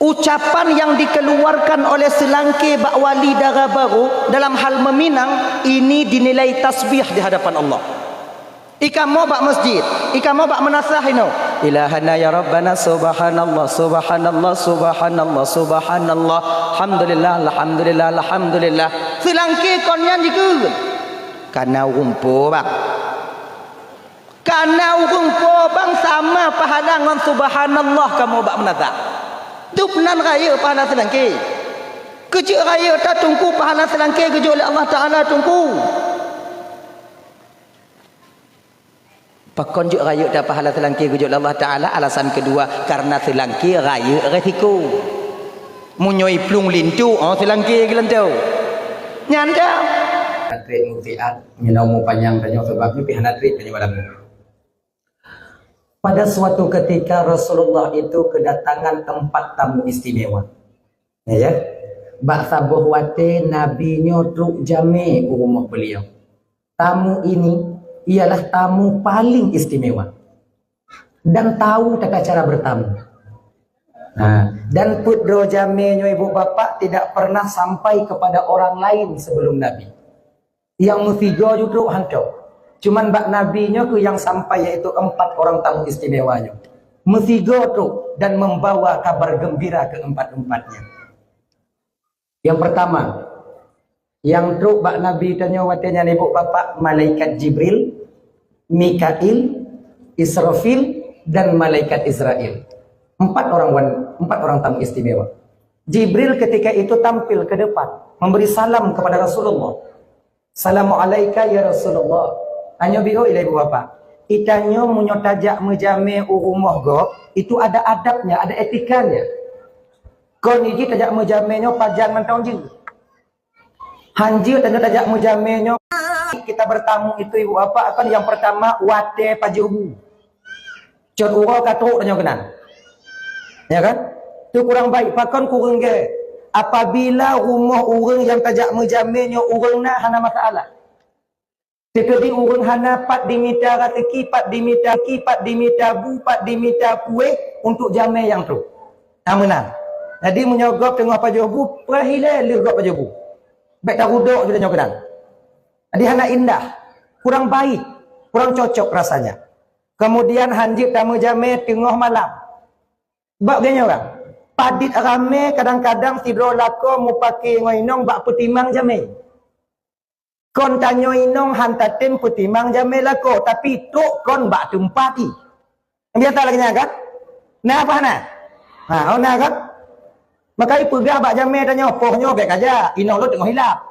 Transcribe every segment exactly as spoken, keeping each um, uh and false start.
Ucapan yang dikeluarkan oleh Seulangké bak wali dara barô dalam hal meuminang, ini dinilai tasbih di hadapan Allah. I kamoe bak masjid, i kamoe bak meunasah inoe. Ilahana ya Rabbana, subhanallah, subhanallah, subhanallah, subhanallah. Alhamdulillah, alhamdulillah, alhamdulillah. Seulangké kon nyan jikheun. Kana ureuëng po, bang. Kana ureuëng po, bang, sama pahala ngon subhanallah kamoe bak meunasah. Dub nan rayeuk pahala seulangké. Keujeuet rayeuk that Teungku, pahala seulangké geujok lé Allah Taala, Teungku. Pakon jeuet rayeuk that pahala seulangké geujok lé Allah Taala? Alasan keudua, karena seulangké rayeuk resiko. Meunyoe plueng linto, oh, seulangké geulanto. Nyan dah. Hana trép meusiat, meunyoe mupanyang tanyoe, sebab nyoe pih hana trép tanyoe malam nyoe. Pada suatu ketika Rasulullah itu kedatangan empat tamu istimewa. Ya, ya. Bak saboh watée Nabi nyoe trok jamé u rumoh beliau. Tamu ini ialah tamu paling istimewa dan tahu tata cara bertamu. Nah, dan peuet droe jamé nyoe, ibu bapak, tidak pernah sampai kepada orang lain sebelum Nabi. Nyang meusigoe ju trok hantom. Cuman bak Nabi nyoe keuh nyang sampai, yaitu empat orang tamu istimewa nyoe. Meusigoe trok dan membawa kabar gembira keempat-empatnya. Yang pertama, nyang trok bak Nabi tanyoe watée nyan, ibu bapak, malaikat Jibril, Mikail, Israfil, dan malaikat Israel. Empat orang wan-, empat orang tamu istimewa. Jibril ketika itu tampil ke depan, memberi salam kepada Rasulullah. "Salamu alaika ya Rasulullah." Tanyoe biro ilée ibu bapak. Itanyoe meunyoe tajak meujamé u rumoh gob, itu ada adabnya, ada etikanya. Kon iji tajak meujamé nyoe pajan mantong jeuet. Hanjeuet tanyoe tajak meujamé nyoe. Kita bertamu itu, ibu bapak, kan yang pertama watée pajoh bu. Cot uroe ka trok tanyoe keunan. Ya kan? Tu kurang baik. Pakon kureueng gét? Apabila rumoh ureuëng nyang tajak meujamé nyoe ureuëng na, hana masalah. Teukeudi ureuëng hana, pat dimita raseuki, pat dimita ki, pat dimita bu, pat dimita kueh untuk jamé nyang trok. Nah, meunan. Jadi meunyoe gob teungoh pajoh bu, peurah ilée lheueh gob pajoh bu. Bék tarudok ju tanyoe keunan. Jadi hana indah, kurang baik, kurang cocok rasanya. Kemudian hanjeuet tameujamé teungoh malam. Bak geuh nyoe kan, padit ramé, kadang-kadang sidroe lakoe mupake ngon inong bak peutimang jamé. Kon tanyoe inong han tatem peutimang jamé lakoe, tapi trok kon bak teumpat i. Biasa lagée nyan kan? Na apa na? Ha, oh na kan? Maka ipeugah bak jamé tanyoe, "Poh nyoe bék kajak, inong lôn teungoh hilap."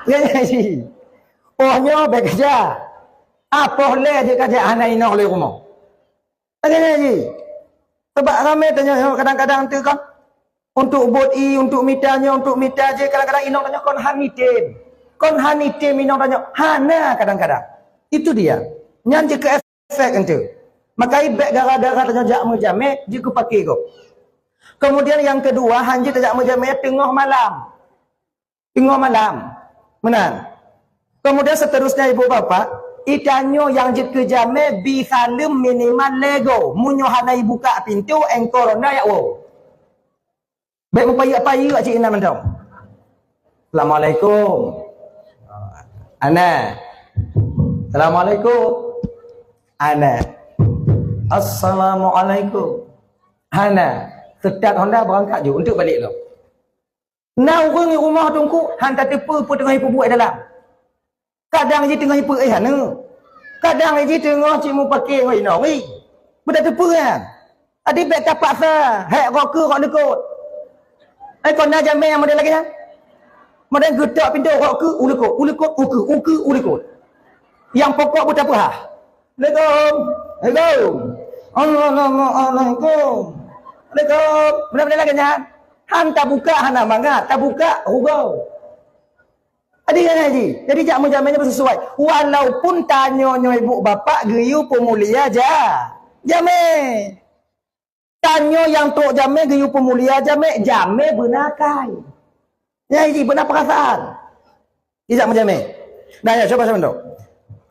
Ya, ya, ya. "Poh nyoe bék kajak. Ah, poh lhée jeuet kajak, hana inong lé rumoh." Lagée nyan jih. Sabab ramé tanyoe kadang-kadang tu kan, untuk buet i, untuk mita nyoe, untuk mita jih, kadang-kadang inong tanyoe kon han item. Kon han item inong tanyoe, hana kadang-kadang. Itu dia. Nyan jih keu efek entu. Maka i bék gara-gara tanyoe jak meujamé, jih keu pake gob. Kemudian yang kedua, hanjeuet tajak meujamé teungoh malam. Teungoh malam. Meunan. Kemudian seterusnya, ibu bapak, itanyoe nyang jeuet keu jamé bi saleuem minimal lhée goe. Meunyoe hana ibuka pintoe, engko ronda jak woe. Bék meupayeuk-payeuk cit inan mantong. "Assalamualaikum." Ana. "Assalamualaikum." Ana. "Assalamualaikum." Hana. Seutôt honda beurangkat ju untuk balek lom. Na ureuëng di rumoh teungku, han tateupeue peue teungoh ipeubuet dalam. Kadang jih teungoh ipeuéh aneuk. Kadang jih teungoh cit mupake ngon inong i. Beutateupeue nyan. Jadi bék tapaksa, hék rot keue rot likot. Eh, kon na jamé nyang model lagée nyan? Model geutok pintoe rot keue u likot, u likot u keue, u keue u likot. Nyang pokok beutapeuhah. Assalamualaikum. Assalamualaikum. Waalaikum. Beuna-beuna lagée nyan. Han tabuka hana mangat, tabuka rugoe. Jadi nyan haji. Jadi jak meujamé nyoe beusesuai. Walaupun tanyoe nyoe ibu bapak geuyue peumulia ja. Jamé. Tanyoe nyang trok jamé geuyue peumulia jamé, jamé beuna akai. Nyan jih beuna peurasaan. Ijak meujamé. Nah, ya, coba sebentar.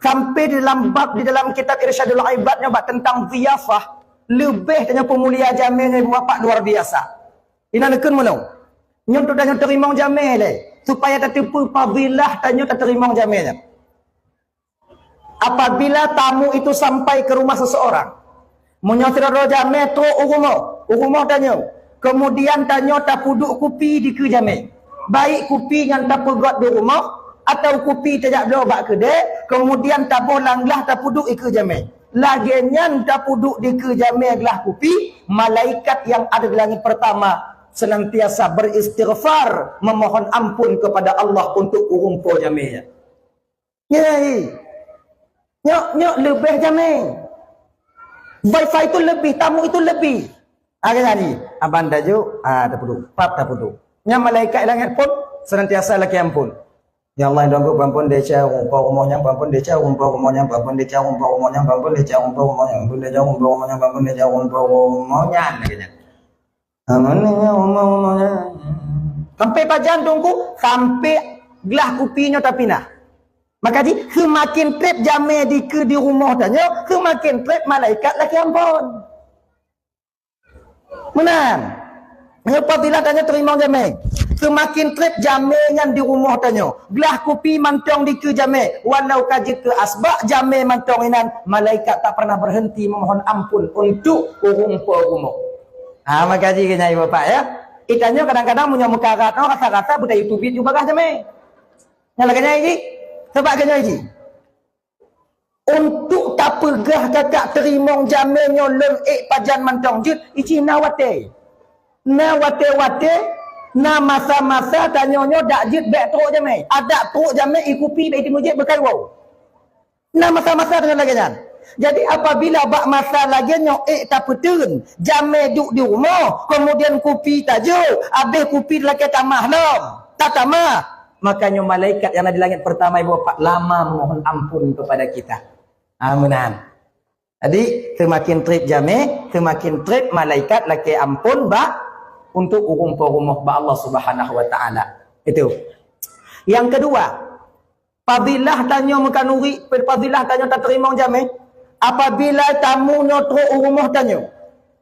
Sampai di dalam bab, di dalam kitab Irsyadul Ibad nyoe bak tentang ziyafah. Leubeh tanyoe peumulia jamé nyoe, Ibu Bapak, luar biasa. Inan neukheun meunyoe. Nyoe untuk tanyoe teurimong jamé lé, supaya tateupeue fadilah tanyoe tateurimong jamé nyan. Apabila tamu itu sampai ke rumah seseorang, meunyoe sidroe jamé trok u rumoh, u rumoh tanyoe, kemudian tanyoe tapeuduek kupi dikeue jamé, baik kupi nyang tapeugöt di rumoh atau kupi tajak bloe bak keudè, kemudian taboh lam glah tapeuduek dikeue jamé. Lagèe nyan tapeuduek dikeue jamé glah kupi, malaikat yang ada di langit pertama senantiasa beristighfar, memohon ampun kepada Allah untuk ureueng po jamé nyan. Nyoe, nyoe, nyoe leubeh jamé. Wifi itu lebih, tamu itu lebih. Ah, kan jadi, abang tajuk, ah, tapeuduek, pap tapeuduek. Nyan malaikat langét pun senantiasa lakèe ampun. Ya Allah, indong ku, peuampun desya ureueng po rumoh nyan, peuampun desya ureueng po rumoh nyan, peuampun desya ureueng po rumoh nyan, peuampun desya ureueng po rumoh nyan, peuampun desya ureueng po rumoh nyan, peuampun desya ureueng po rumoh nyan, lagèe nyan. Aman ya Allah, Allah ya. Sampai pajan Teungku, sampai glah kupi nyoe tapinah. Maka jih, seumaken trép jamé dikeue di rumoh tanyoe, seumaken trép malaikat lakèe ampôn. Meunan. Nyoe apabila tanyoe teurimong jamé, seumaken trép jamé nyan di rumoh tanyoe. Glah kupi mantong dikeue jamé, walau ka jeuet keu asbak jamé mantong inan, malaikat tak pernah berhenti memohon ampun untuk ureueng po rumoh. Ha, maka jih keu nyan, Bapak, ya. Itanyoe kadang-kadang meunyoe meukarat, oh, rasa-rasa beutayue teubiet ju bagaih jamé. Nyang lagèe nyan jih. Sabab keu nyan jih. Untuk tapeugah kakak teurimong jamé nyoe lôn ék pajan mantong jeuet, jih na watèe. Na watèe-watèe, na masa-masa tanyoe nyoe dak jeuet bèk trok jamé. Adak trok jamé, i kupi bèk iteumujép beukai woe. Na masa-masa tanyoe lagèe nyan. Jadi, apabila bak masa lagèe nyoe ék tapeuteun, jamé duek di rumoh, kemudian kupi tajok, abéh kupi lakèe tamah lom, tatamah, maka nyoe malaikat nyang na di langét pertama, Ibu Bapak, lama memohon ampun kepada kita. Ha, meunan. Jadi, seumaken trép jamé, seumaken trép malaikat lakèe ampôn bak, untuk ureueng po rumoh bak Allah Subhanahu wa Taala. Itu. Yang kedua, fadilah tanyoe meukanuri, fadilah tanyoe tateurimong jamé, apabila tamu nyoe trok u rumoh tanyoe,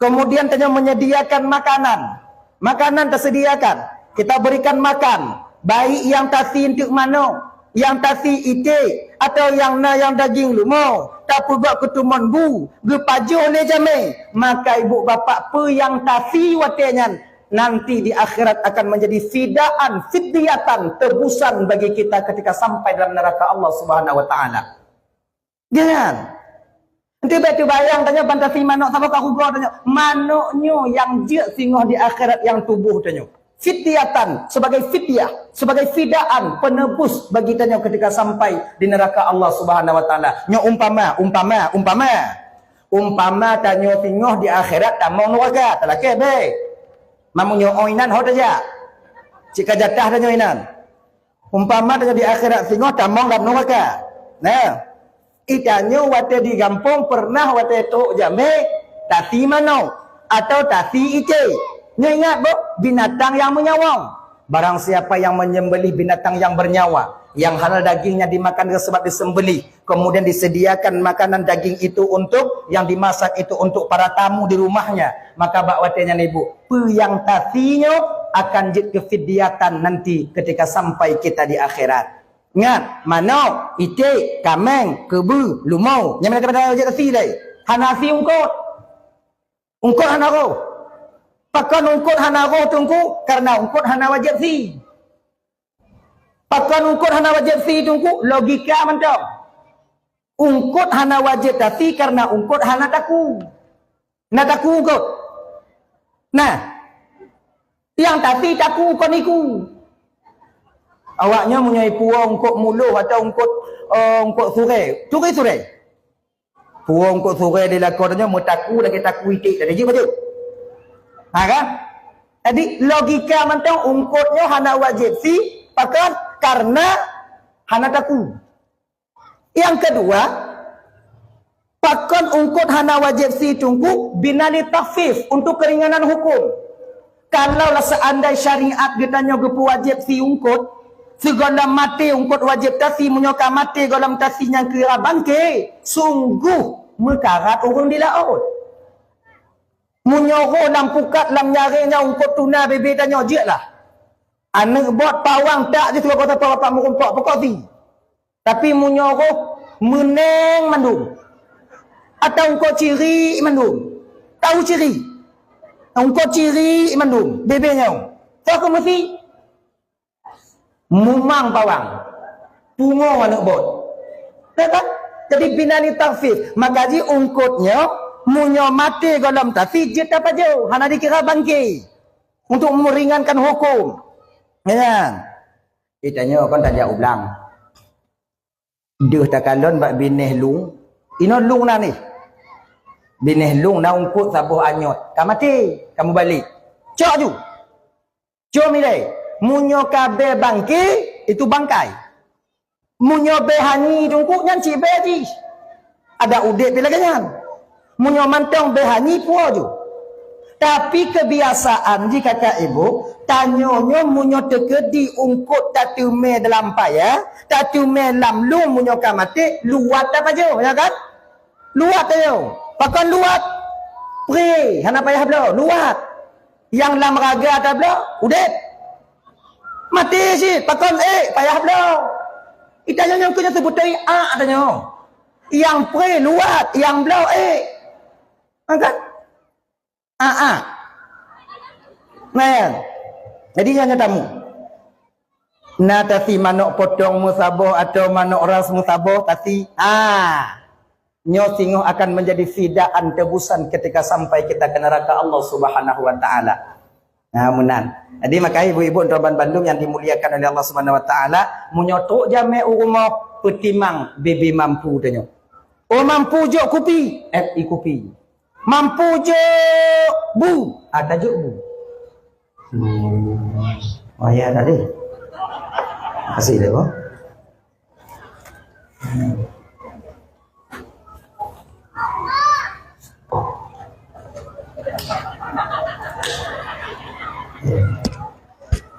kemudian tanyoe menyediakan makanan, makanan tersediakan, kita berikan makan, baik nyang tasi eunteuk manok, nyang tasi iték, atau nyang na nyang daging leumo, tapeugöt keu teumon bu, geupajoh lé jamé, maka ibu bapak peue nyang tasi watèe nyan, nanti di akhirat akan menjadi fidaan, fidyatan, tebusan bagi kita ketika sampai dalam neraka Allah Subhanahu wa Taala. Jangan. Enti bèk teubayang tanyoe ban tasi manok saboh ka rugoe tanyoe. Manok nyoe nyang jeuet singoh di akhirat nyang tuboh tanyoe. Fidyatan, sebagai fidyah, sebagai fidaan, penebus bagi tanyoe ketika sampai di neraka Allah Subhanahu wa Taala. Nyoe umpama, umpama, umpama. Umpama tanyoe singoh di akhirat tamong nuraka, talakèe bèk. Mamu nyoe oi inan ho tajak. Cit ka jatah tanyoe inan. Umpama tanyoe di akhirat singoh tamong lam nuraka. Nah, itanyoe watèe di gampông pernah watèe trok jamé tasi manok atau tasi iték. Nyoe ingat, Bu, binatang nyang meunyawa. Barang siapa yang menyembelih binatang yang bernyawa, yang halal dagingnya dimakan sebab disembelih, kemudian disediakan makanan daging itu untuk yang dimasak itu untuk para tamu di rumahnya, maka bak watèe nyan ibu, peue nyang tasi nyoe akan jeuet keu fidyatan nanti ketika sampai kita di akhirat. Ngat, manok, iték, kaméng, keubeu, leumo, nyan meunan keupada jeuet tasi lé. Hana tasi eungkôt. Eungkôt hana roh. Pakon eungkôt hana roh, Teungku? Karena eungkôt hana wajéb tasi. Pakon eungkôt hana wajéb tasi, Teungku? Logika mantong. Eungkôt hana wajéb tasi karena eungkôt hana taku. Na taku eungkôt? Nah, nyang tasi taku kon iku. Awaknyoe meunyoe ipuwoe eungkôt muloh atau eungkôt, eh, eungkôt surée, turi surée. Puwoe eungkôt surée di lakoe tanyoe meutaku lagèe taku iték tadi, jeuet bacut? Ha, kan? Jadi, logika mantong eungkôt nyoe hana wajéb tasi, pakon? Karena hana taku. Nyang keudua, pakon eungkôt hana wajéb tasi, Teungku? Bina li takhfif, untuk keringanan hukum. Kalau lah seandai syariat geutanyoe geupeuwajéb tasi eungkôt, sigohlom maté eungkôt wajéb tasi, meunyoe ka maté gohlom tasi nyang kira bangké, sungguh meukarat ureuëng di laôt. Meunyoe roh lam pukat, lam nyareng nyan eungkôt tuna bebe tanyoe, jeuet lah. Aneuk bot pawang tak jih sigoe sapo rapat meurumpok, pokok si. Tapi meunyoe roh meuneng mandum, atau eungkôt cirik mandum, tahu cirik? Eungkôt cirik mandum bebe nyoe, toh keu meusi? Mumang pawang, pungo aneuk bot. Ya kan? Jadi, bina li takhfif. Maka jih eungkôt nyoe, meunyoe maté gohlom tasi, jeuet tapajoh, hana dikira bangke. Untuk meringankan hukum. Ya kan? Kita nyoe kan tajak u blang. Deuh takalon bak binéh lueng. Inoe lueng na nih. Binéh lueng na eungkôt saboh anyot. Ka maté, ka mubalek. Cok ju. Cok milai. Meunyoe ka bée bangke, itu bangkai. Meunyoe bée hanyi teungku, nyan cit bée jih. Adak udeb pih lagée nyan. Meunyoe mantong bée hanyi, puwoe ju. Tapi keubiasaan jih kakak ibu, tanyoe nyoe meunyoe teukeudi eungkôt tateumé dalam paya, tateumé lam lueng, meunyoe ka maté, luwat tapajoh, ya kan? Luwat tanyoe. Pakon luwat? Pré, hana payah bloe, luwat. Nyang lam raga tabloe, udeb. Maté cit, pakon ék, payah bloe. Itanyoe nyang keu nyoe seubutai ak tanyoe. Nyang pré luwat, nyang bloe ék. Ha kan? Ah, ah. Nah, ya. Jadi, nyan tamu. Na tasi manok potong meusaboh atau manok ras meusaboh, tasi. Ah. Nyoe singoh akan menjadi fidaan tebusan ketika sampai kita ke neraka Allah Subhanahu wa Ta'ala. Nah, meunan. Jadi, maka ibu-ibu dan bandum yang dimuliakan oleh Allah Subhanahu wa Ta'ala, meunyoe trok jamé u rumoh, peutimang bebe mampu tanyoe. Oh, mampu jok kupi, eh, i kupi. Mampu jok bu, ah, tajok bu. Hmm. Oh, ya, tadi. Kasih deh, boh.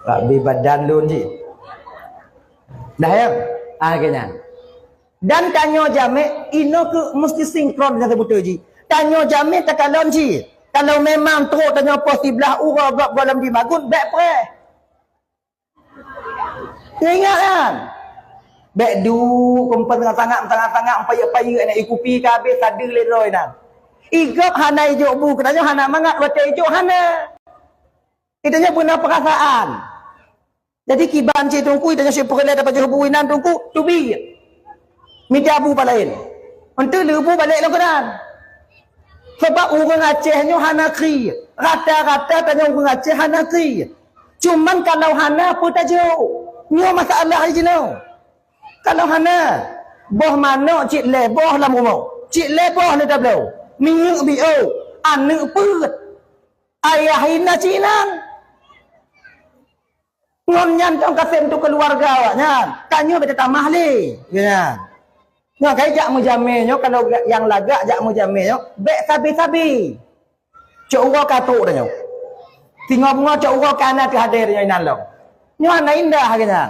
Tapi badan lôn jih. Dah, ya? Ah, keu nyan. Dan tanyoe jamé, inoe keuh meusti sinkron dengan seubutoe jih. Tanyoe jamé takalon cit. Kalau memang trok tanyoe poh siblaih uroe gob gohlom jimagun, bék preh. Ingat kan? Bék duek kumpen tangak, tangak, tangak, payek-payek, aneuk i kupi ka habéh, sadeue lé droe nyan. I gob hana ijok bu, keu tanyoe hana mangat watée ijok, hana. Itanyoe beuna peurasaan. Jadi kiban cit teungku, itanyoe sipeureulée tapajoh bu inan teungku, teubiet. Mita bu pat laén. Eunteuk leubu balek lom keunan. Sabab ureuëng Aceh nyoe hana kriet. Rata-rata tanyoe ureuëng Aceh hana kriet. Cuman kalau hana, peue tajok? Nyoe masalah jinoe. Kalau hana, boh manok cit lhée boh lam rumoh. Cit lhée boh lé tabloe. Minyeuk biôh, aneuk peuet. Ayah hina cit inan. Ngon nyan tong kasem tu keuluwarga awak nyan. Tanyoe beda tamah lé. Ya. Nyoe kai jak meujamé nyoe, kalau nyang lagak jak meujamé nyoe, bék sabe-sabe. Cok uroe ka trok tanyoe. Singoh beungoh cok uroe ka na teuhadé tanyoe inan lom. Nyoe hana indah lagée nyan.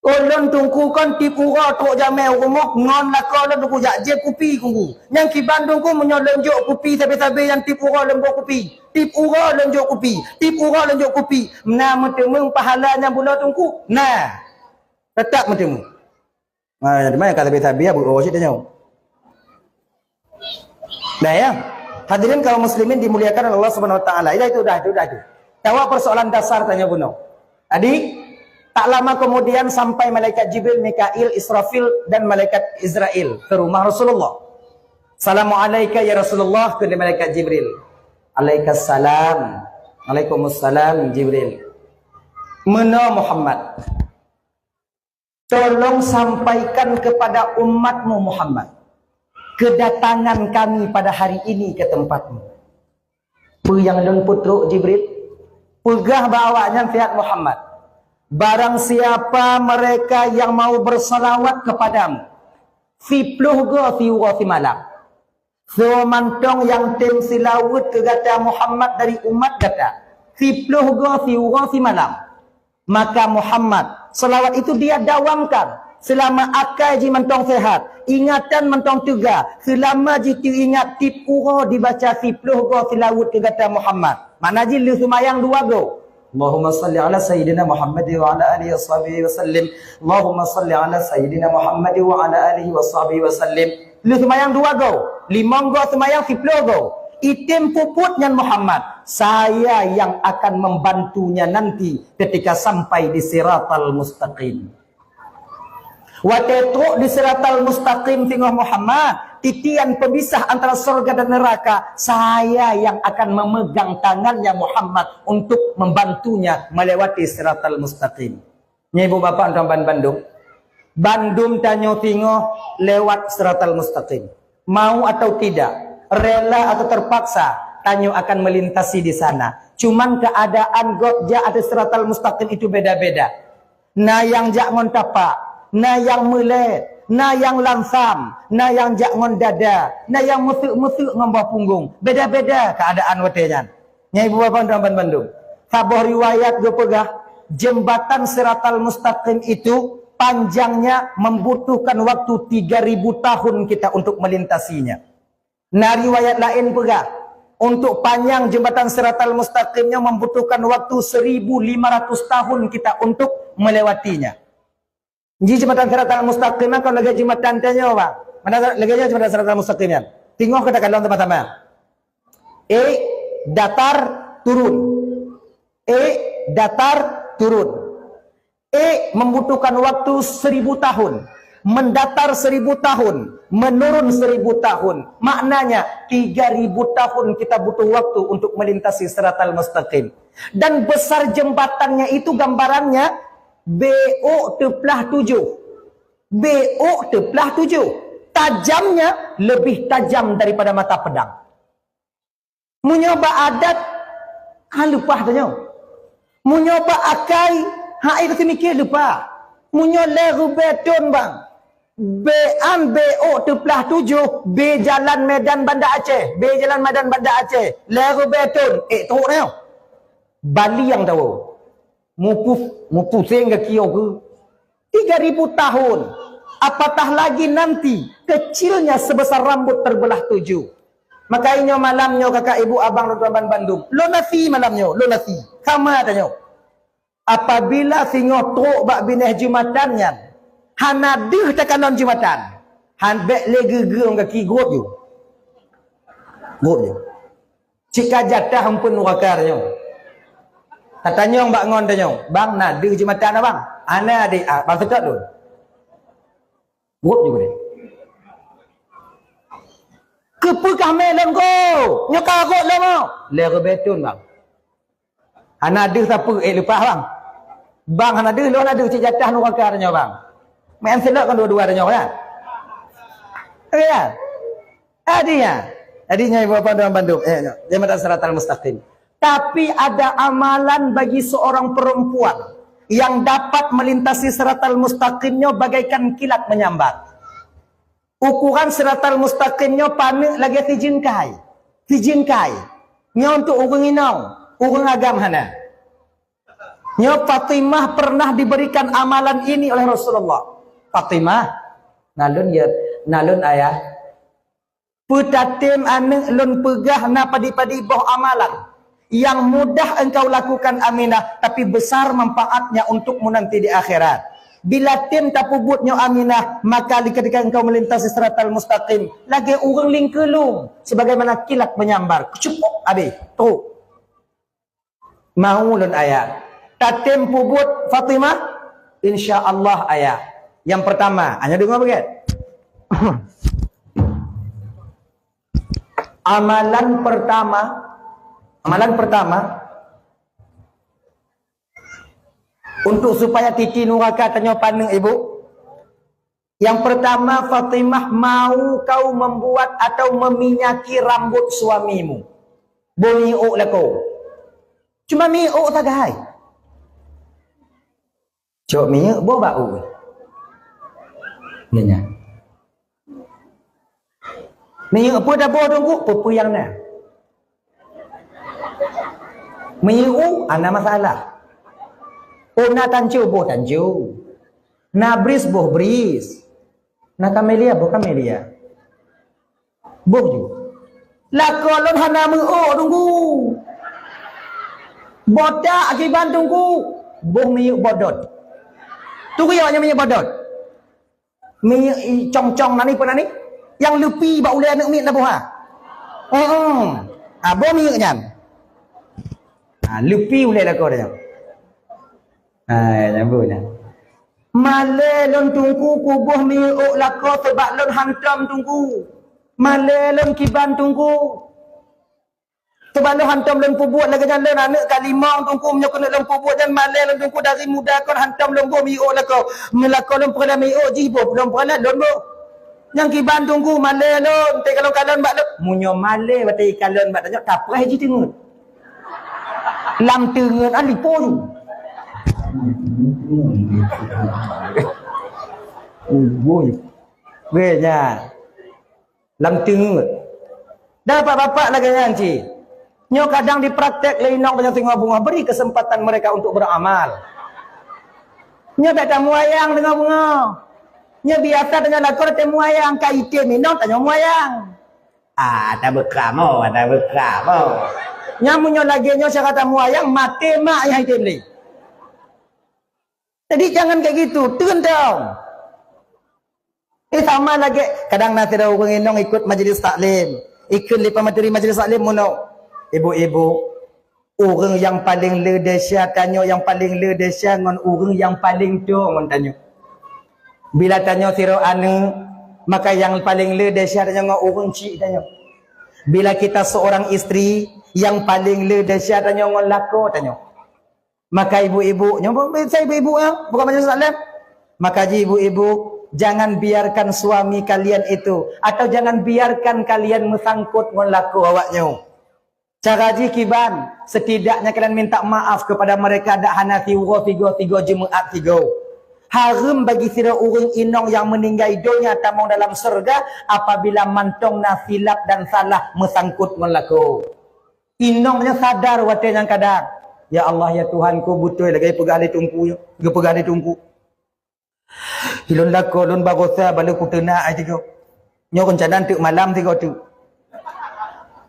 Ulôn teungku kon tieb uroe trok jamé u rumoh ngon lakoe lôn teungku jak jieb kupi teungku. Nyang kiban teungku meunyoe lôn jok kupi sabe-sabe nyang tieb uroe lôn boh kupi. Tieb uroe lôn jok kupi. Tieb uroe lôn jok kupi. Na meuteumeung pahala nyang bunoe teungku? Na. Teutap meuteumeung. Ha, teuma ka sabe-sabe ya, bu, oh, cit tanyoe. Nah, ya. Hadirin kaum muslimin dimuliakan oleh Allah Subhanahu wa taala. Dah itu, dah itu, dah itu. Jawab persoalan dasar tanyoe bunoe. Jadi, tak lama kemudian sampai malaikat Jibril, Mikail, Israfil, dan malaikat Izrail ke rumah Rasulullah. "Assalamualaika ya Rasulullah," kheun malaikat Jibril. "Alaikassalam." "Alaikumussalam, Jibril." "Meunoe Muhammad. Tolong sampaikan kepada umatmu Muhammad, kedatangan kami pada hari ini ke tempatmu." "Peue nyang lôn peutrok, Jibril?" "Peugah bak awaknyan siat Muhammad, barang siapa mereka yang mau bersalawat kepadamu, siploh goe siuroe simalam. Soe mantong nyang tem seulaweuet keu gata Muhammad dari umat gata, siploh goe siuroe simalam, maka Muhammad, salawat itu dia dawamkan selama akai jih mantong sehat, Ingatan mantong teuga, seulama jih teuingat tieb uroe dibaca siploh goe seulaweuet keu gata Muhammad. Makna jih lheueh seumayang dua goe. Allahumma salli ala sayyidina Muhammad wa ala alihi wa sahbihi wa sallim. Allahumma salli ala sayyidina Muhammad wa ala alihi wa sahbihi wa sallim. Lheueh seumayang dua goe, limong goe seumayang siploh goe. Item peubuet nyan Muhammad, saya yang akan membantunya nanti ketika sampai di siratal mustaqim. Watée trok di siratal mustaqim singoh Muhammad, titian pemisah antara sorga dan neraka, saya yang akan memegang tangannya Muhammad untuk membantunya melewati siratal mustaqim. Nyan ibu bapak tuan ban bandum, bandum tanyoe singoh lewat siratal mustaqim. Mau atau tidak, rela atau terpaksa, tanyoe akan melintasi di sana. Cuman keadaan gob jak ateueh siratal mustaqim itu beda-beda. Na nyang jak ngon tapak, na nyang meulét, na nyang lansam, na nyang jak ngon dada, na nyang meuseuk-meuseuk ngon boh punggong. Beda-beda keuadaan watée nyan. Nyan ibu bapak tuan ban bandum. Saboh riwayat geupeugah, jembatan Siratal Mustaqim itu panjangnya membutuhkan waktu tiga ribu tahun kita untuk melintasinya. Na riwayat laén peugah, untuk panjang jembatan Siratal Mustaqim nyoe membutuhkan waktu seribu lima ratus tahun kita untuk melewatinya. Ji jembatan Siratal Mustaqim nyan kon lagée jembatan tanyoe, bang. Mana lagée nyoe jembatan Siratal Mustaqim nyan? Singoh kita kalon sama-sama. Eh, datar turun. Eh, datar turun. Eh, membutuhkan waktu seribu tahun. Mendatar seribu tahun, menurun seribu tahun. Maknanya, tiga ribu tahun kita butuh waktu untuk melintasi Siratal Mustaqim. Dan besar jembatannya itu gambarannya, beuk teuplah tujoh. Beuk teuplah tujoh. Tajamnya lebih tajam daripada mata pedang. Meunyoe bak adat, ha, leupah tanyoe. Meunyoe bak akai, ha, eh, teumiké leupah. Meunyoe lhée ribée thon, bang, beuk nyan beuk teuplah tujoh, bée jalan Medan Banda Aceh, bée jalan Medan Banda Aceh, lhée ribée thon, eh, trok nyoe. Baliang tawoe. Mupu-, mupuseng gaki awak. Tiga ribu tahun. Apatah lagi nanti, kecilnya sebesar rambut terbelah tujuh. Maka inyoe malam nyoe, kakak, ibu, abang, lôn tuan ban bandum. Lôn nasi malam nyoe, lôn nasi. Sama tanyoe. Apabila singoh trok bak binéh jumatan nyan, hana deuh takalon jumatan. Han bék lé geugeueng gaki, gop ju. Gop ju. Cit ka jatah eumpeuen nuraka tanyoe. Tatanyong bak ngon tanyoe, "Bang, na deuh jumatan, Abang?" "Hana, Adik." "Ah, bang seutôt lôn." Buet juga deh. "Keupeue kah mé lôn go? Nyoe ka rhot lom." "Lhée ribée thon, Bang." "Hana deuh sapeue, eh, leupah, Bang." "Bang, hana deuh, lôn hana deuh, cit jatah nuraka tanyoe, Bang." Main selok kan dua-dua tanyoe, kan? Ya. Artinya, artinya ibu bapa dan bandum, eh, jembatan siratal mustaqim. Tapi ada amalan bagi seorang perempuan yang dapat melintasi siratal mustaqim nyoe bagaikan kilat menyambar. Ukuran siratal mustaqim nyoe paneuk lagée sijingkai. Sijingkai. Nyoe untuk ureuëng inong, ureuëng agam hana. Nyoe Fatimah pernah diberikan amalan ini oleh Rasulullah. "Fatimah, nalun ya, nalun ayah. Peutatem aneuëk lôn peugah na padi-padi boh amalan yang mudah engkau lakukan, Aminah, tapi besar manfaatnya untukmu nanti di akhirat. Bila tem tapeubuet nyoe, Aminah, maka ketika engkau melintasi siratal mustaqim, lagée ureuëng lingkeulung, sebagaimana kilat menyambar." Cukup habis. Trok. "Mau lôn, Ayah." "Tatem peubuet, Fatimah?" "Insya Allah, Ayah." Yang pertama, hanya dengar bagian. Amalan pertama, amalan pertama untuk supaya titi nuraka tanyoe paneuk, Ibu. Yang pertama, Fatimah, mau kau membuat atau meminyaki rambut suamimu. Boh miôk lakoe. Cuma miôk sagai. Cok miôk boh bau. Nyan. Miôk peue dah boh dongkuk, peue-peue nyang na. Miôk, hana masalah. Oh, na tanco, boh tanco. Na bris, boh bris. Na kamelia, boh kamelia. Boh ju. Lakoe lôn hana meu'ok, Teungku. Bodak kiban, Teungku. Boh minyeuk bodot. Turi awak nyan minyeuk bodot. Minyeuk i cong-cong nani pun nani. Yang leupi bak ulée aneuk miet na boh ha. Heeh. Ha, boh minyeuk nyan. Ha, leupi ulée lakoe nyan. Ha, nyambung nyan. Malée lôn, Teungku, kuboh minyeuk lakoe sabab lôn hantom, Teungku. Malée lôn kiban, Teungku. Sabab lôn hantom lôn peubuet lagée nyan lôn aneuk ka limong, Teungku, meunyoe keuneuk lôn peubuet nyan malée lôn, Teungku, dari muda kon hantom lôn boh minyeuk lakoe. Meulakoe lôn peureulée minyeuk jih boh, lôn peureulée lôn boh. Nyang kiban, Teungku, malée lôn, teukalon-kalon bak lôn. Meunyoe malée watée kalon bak tanyoe, tapreh jih teungeut. Lam teungeut, ah, lipôi. Ubui. Weh, nyan. Lam teungeut. Dan bapak-bapak lagée nyan cit. Nyoe kadang dipraktek lé inong banyak singoh bungoh. Beri kesempatan mereka untuk beramal. Nyoe bèk tamuayang singoh bungoh. Nyoe biasa tanyoe lakoe tamuayang, ka item inong tanyoe muayang. Ah, ata beukamo, ata beukamo. Nyang meunyoe lagée nyoe syara tamuayang, maté mak nyang item lé. Jadi jangan kayak gitu, teun dong. Eh, sama lagée kadang na sidroe ureuëng inong ikot majelis taklim. Ikheun lé peumateri majelis taklim meunoe, "Ibu-ibu, ureuëng nyang paleng le desya tanyoe, nyang paleng le desya ngon ureuëng nyang paleng toe ngon tanyoe. Bila tanyoe sidroe aneuk, maka nyang paleng le desya tanyoe ngon ureuëng chik tanyoe. Bila kita seorang istri, nyang paleng le desya tanyoe ngon lakoe tanyoe." Maka ibu-ibu, nyoe bukan ibu-ibu, ya, bukan majelis taklim. Maka ji ibu-ibu, jangan biarkan suami kalian itu, atau jangan biarkan kalian meusangkot ngon lakoe awak nyoe. Cara jih kiban, setidaknya kalian minta maaf kepada mereka, dak hana siuroe sigoe, sigoe Jumaat sigoe. Hareuem bagi sidroe ureuëng inong nyang meuninggai donya tamong dalam syeuruga apabila mantong na silap dan salah meusangkot ngon lakoe. Inong nyan sadar watée nyang kadang, "Ya Allah, ya Tuhanku, beutôi lagée peugah lé Teungku nyoe, geupeugah lé Teungku. Ilôn lakoe lôn barosa baleue kuteunak ai tigo. Nyoe reuncana teuk malam tigo teuk.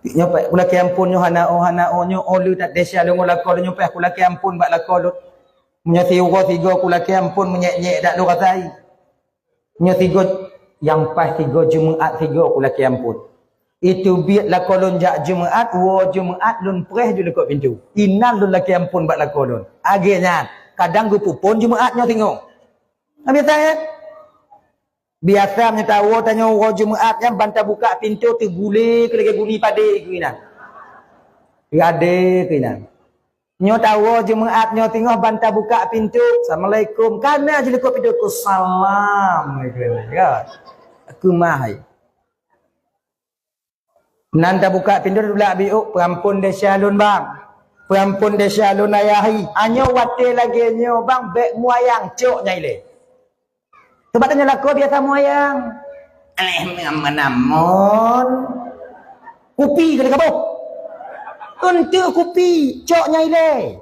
Nyoe payah kulakée amphon, nyoe hana oh, hana oh, nyoe oh le that desya lôn ngon lakoe lôn, nyoe payah kulakée amphon bak lakoe lôn. Meunyoe siuroe sigoe kulakée amphon, meunyék-nyék dak lôn rasai. Nyoe sigoe, nyang paih sigoe Jumaat sigoe kulakée amphon. Itu biet lakoe lôn jak Jumaat, woe Jumaat lôn preh ju likot pintoe. Inan lôn lakée amphon bak lakoe lôn." Lagée nyan, kadang geupeuphon Jumaat nyoe singoh. Nah, biasa, ya? Biasa meunyoe tawoe tanyoe woe Jumaat nyan ban tabukak pintoe teugulé keu lagée guni padé keu inan. Gadé keu inan. Nyoe tawoe Jumaat nyoe singoh ban tabukak pintoe. "Assalamualaikum." Kana ju likot pintoe, "Salam." Ka. Keumah hai. Nan tabukak pintoe, tulak biôk, "Peuamphon desya lôn, Bang. Peuamphon desya lôn, Ayah hai." Anyoe watée lagée nyoe, Bang, bék muayang, cok nyang ilée. Sabab tanyoe lakoe biasa muayang. Eh, meunamon. Kupi keuneuk kaboh. Eunteuk kupi, cok nyang ilée.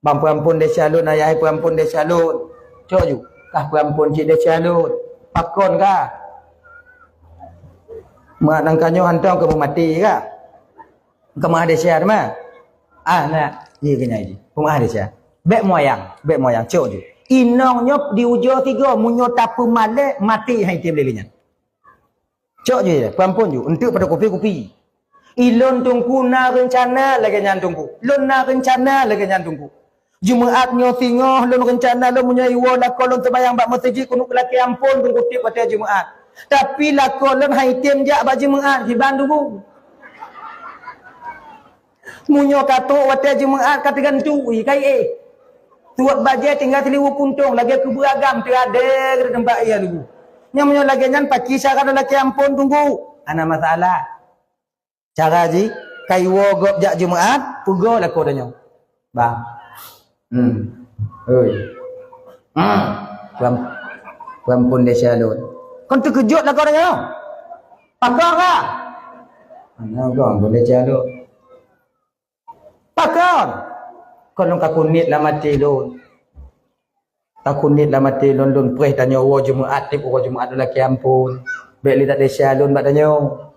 "Bang, peuamphon desya lôn, Ayah hai, peuamphon desya lôn." Cok ju, "Kah peuamphon cit desya lôn." "Pakon kah?" "Mak nangka nyoe hantom keu meumaté kah? Keu meuah desya teuma." "Ah, nak, iya keunyai jih. Peumeuah desya." Bék muayang, bék muayang, cok ju. Inong nyoe di ujoe tigo, meunyoe tapeumalée, maté hai item lé nyan. Cok ju, ya, peuamphon ju, eunteuk pada kupi-kupi. "Ilôn Teungku na reuncana lagée nyan Teungku. Lôn na reuncana lagée nyan Teungku. Jumaat nyoe singoh lôn reuncana lôn meunyoe iwoe lakoe lôn seumayang bak meuseujid keuneuk lakée amphon Teungku tiep watée Jumaat. Tapi lakoe lôn hai item jak bak Jumaat, kiban Teungku." Meunyoe ka trok watée Jumaat ka teugantung, ui, kai éh. Tuot bajée tinggai siliwu kuntong lagée keu beuragam teuadée keu teumpat ia lugu. Nyan meunyoe lagée nyan paki syarat lakée amphon Teungku. Hana masalah. Cara jih, kai woe gob jak Jumaat, peugoe lakoe tanyoe. Bang. Hmm. Oi. Hmm. Peuam-, peuamphon desya lôn. Kon teukeujot lakoe tanyoe. Pakon kah? Hana, kon peuamphon desya lôn. Pakon? Kon lôn ka kuniet lam até lôn. Takuniet lam até lôn, lôn preh tanyoe woe Jumaat, tiep uroe Jumaat lôn lakée amphon. Bék lé that desya lôn bak tanyoe.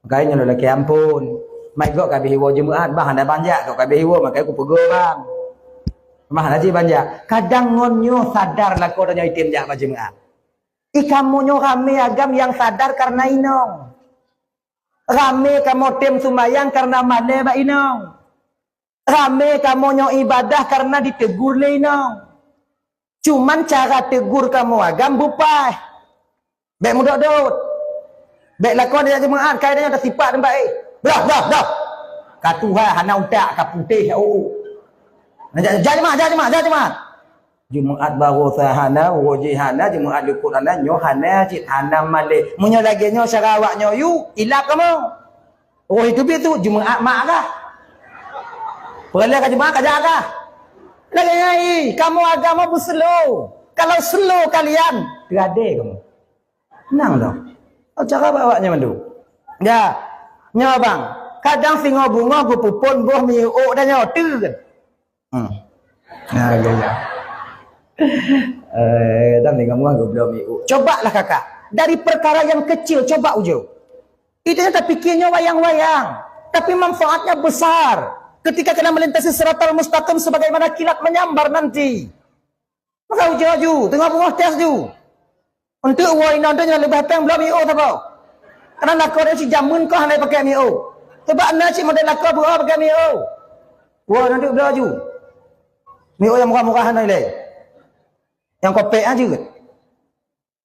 Makajih nyoe lôn lakée amphon. Mai gob ka abéh woe Jumaat, bang hana banjak, gob ka abéh woe, makajih kupeugoe bang. Mah na cit banjak. Kadang ngon nyoe sadar lakoe tanyoe item jak bak Jumaat. I kamoe nyoe ramé agam nyang sadar kareuna inong. Ramé kamoe tem sumbayang kareuna malée bak inong. Ramé kamoe nyoe ibadah kareuna ditegur lé inong. Cuman cara tegur kamoe agam beupaih. Bék mudot-dot. Bék lakoe jak Jumaat, kai tanyoe tasipak teumpat éh. Blah, blah, blah. Ka tuha hana utak, ka putéh, oh. Nah, jak, jak Jumaat, jak Jumaat, jak Jumaat. Jumaat baroesa hana, uroe jih hana, Jumaat likot hana, nyoe hana cit, hana malée. Meunyoe lagée nyoe cara awak nyoe yue, ilab kamoe. Roh itu biet tu, Jumaat mak kah? Peureulée ka Jumaat ka jak kah? Lagée nyan, ih, kamoe agama beuslow. Kalau slow kalian, teuradée kamoe. Nang dong. Oh, cara bak awak nyan mandum. Ya. Nyoe bang, kadang singoh beungoh geupeupon boh miôk tanyoe, teuh kan? Hmm. Ya, ya, ya. Eh, dan singoh beungoh geubloe miôk. Cobalah kakak, dari perkara yang kecil, coba ujoe. Itu yang terpikirnya wayang-wayang, tapi manfaatnya besar ketika kena melintasi siratal mustaqim sebagaimana kilat menyambar nanti. Maka ujoe ju, teungoh beungoh tes ju. Untuk woe inong tu nyang leubeh péng bloe miôk saboh. Karena lakoe dia si jameun kah hana pakai miôk. Sebab na cit model lakoe beurah pakai miôk. Woe inong tu bloe ju. Miôk nyang murah-murah hana ilée. Nyang kopek aja.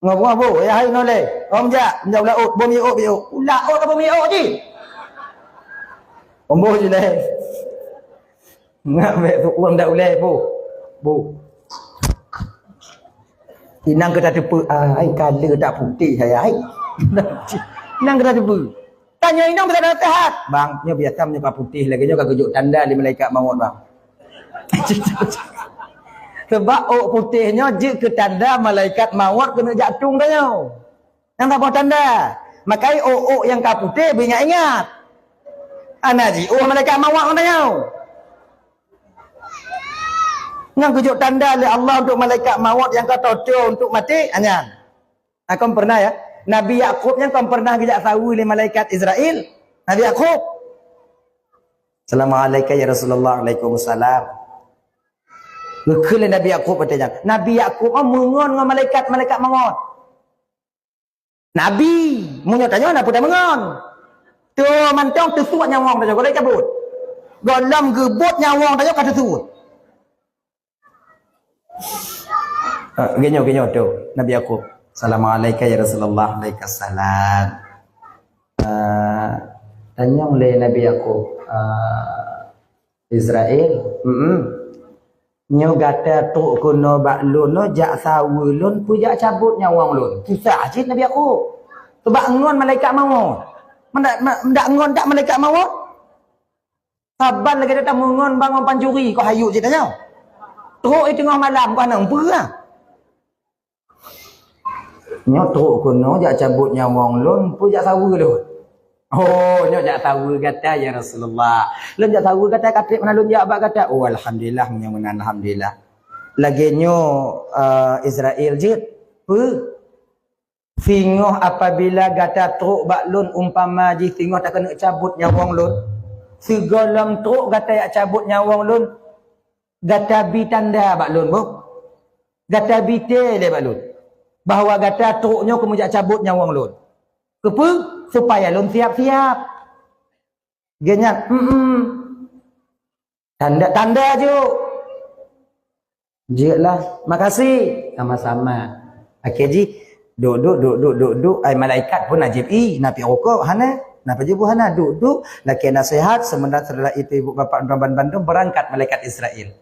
Ngoh-ngoh bu, ya hai noleh. Om jak, jak ulaôt, bu miôk, miôk. Ulaôt apa miôk ji? Om bu ji leh. Ngak bek tu uang dak uleh bu. Bu. Inang kita teupeu ai kala tak putih hai ai. Inang kita teupeu. Tanyoe inong bisa nasihat. Bang, nyoe biasa meunyoe ka putéh lagée nyoe ka geujok tanda lé malaikat mawöt, bang. Sebab ôk putéh nyoe jeuet keu tanda malaikat mawöt keuneuk jak tueng tanyoe. Nyang saboh tanda. Makai ôk-ôk nyang ka putéh beu ingat-ingat. Hana jiôh malaikat mawöt ngon tanyoe. Nyang geujok tanda lé Allah untuk malaikat mawöt nyang ka toe-toe untuk maté, nyan. Ah, kon pernah ya? Nabi Yakub nyan kon pernah geujak saweue lé malaikat Israel. Nabi Yakub. "Assalamualaikum ya Rasulullah." "Waalaikumsalam." Geukheun lé Nabi Yakub watée nyan. Nabi Yakub oh meungon ngon malaikat, malaikat mawöt. Nabi, meunyoe tanyoe na peue tameungon. Tu mantong teusuet nyawöng tanyoe, goh lom cabot. Goh lom geubot nyawöng tanyoe ka teusuet. Ah, geunyoe, geunyoe tu, Nabi Yakub. "Assalamualaikum ya Rasulullah." "Waalaikumsalam." Ah, tanyong lé Nabi Yakub, ah, Israel, "Mm-mm. Nyoe gata trok keunoe bak lôn nyoe jak saweue lôn, peue jak cabot nyawöng lôn?" Susah cit Nabi Yakub. Sebab ngon malaikat mawöt. Mendak, mendak ngon dak malaikat mawöt? Saban lagée that meungon bangon pancuri, kok hayeu cit tanyoe. Trok di teungoh malam, kok hana peue. "Nyoe trok keunoe jak cabot nyawöng lôn, peue jak saweue lôn?" "Oh, nyoe jak saweue gata ya Rasulullah." "Lôn jak saweue gata ka treb hana lôn jak bak gata." "Oh, alhamdulillah, meunyoe meunan alhamdulillah." "Lagée nyoe, eh, Israel jeuet, peue? Singoh apabila gata trok bak lôn umpama jih singoh takeuneuk cabot nyawöng lôn, sigohlom trok gata jak cabot nyawöng lôn, gata bi tanda bak lôn, boh. Gata bi tée lé bak lôn bahwa gata trok nyoe keumeujak cabot nyawöng lôn. Keupeue? Supaya lôn siap-siap." Geuhnyan, "Mm-mm. Tanda, tanda jok." "Jeuetlah, makasih." "Sama-sama." Akhé jih, duek-duek, duek-duek, duek-duek, ai malaikat pun ajib, "Ih, na piep rukok?" "Hana." "Na pajoh bu?" "Hana." Duek-duek, lakée naseuhat, sebentar setelah itu ibu bapak dan bandum berangkat malaikat Israel.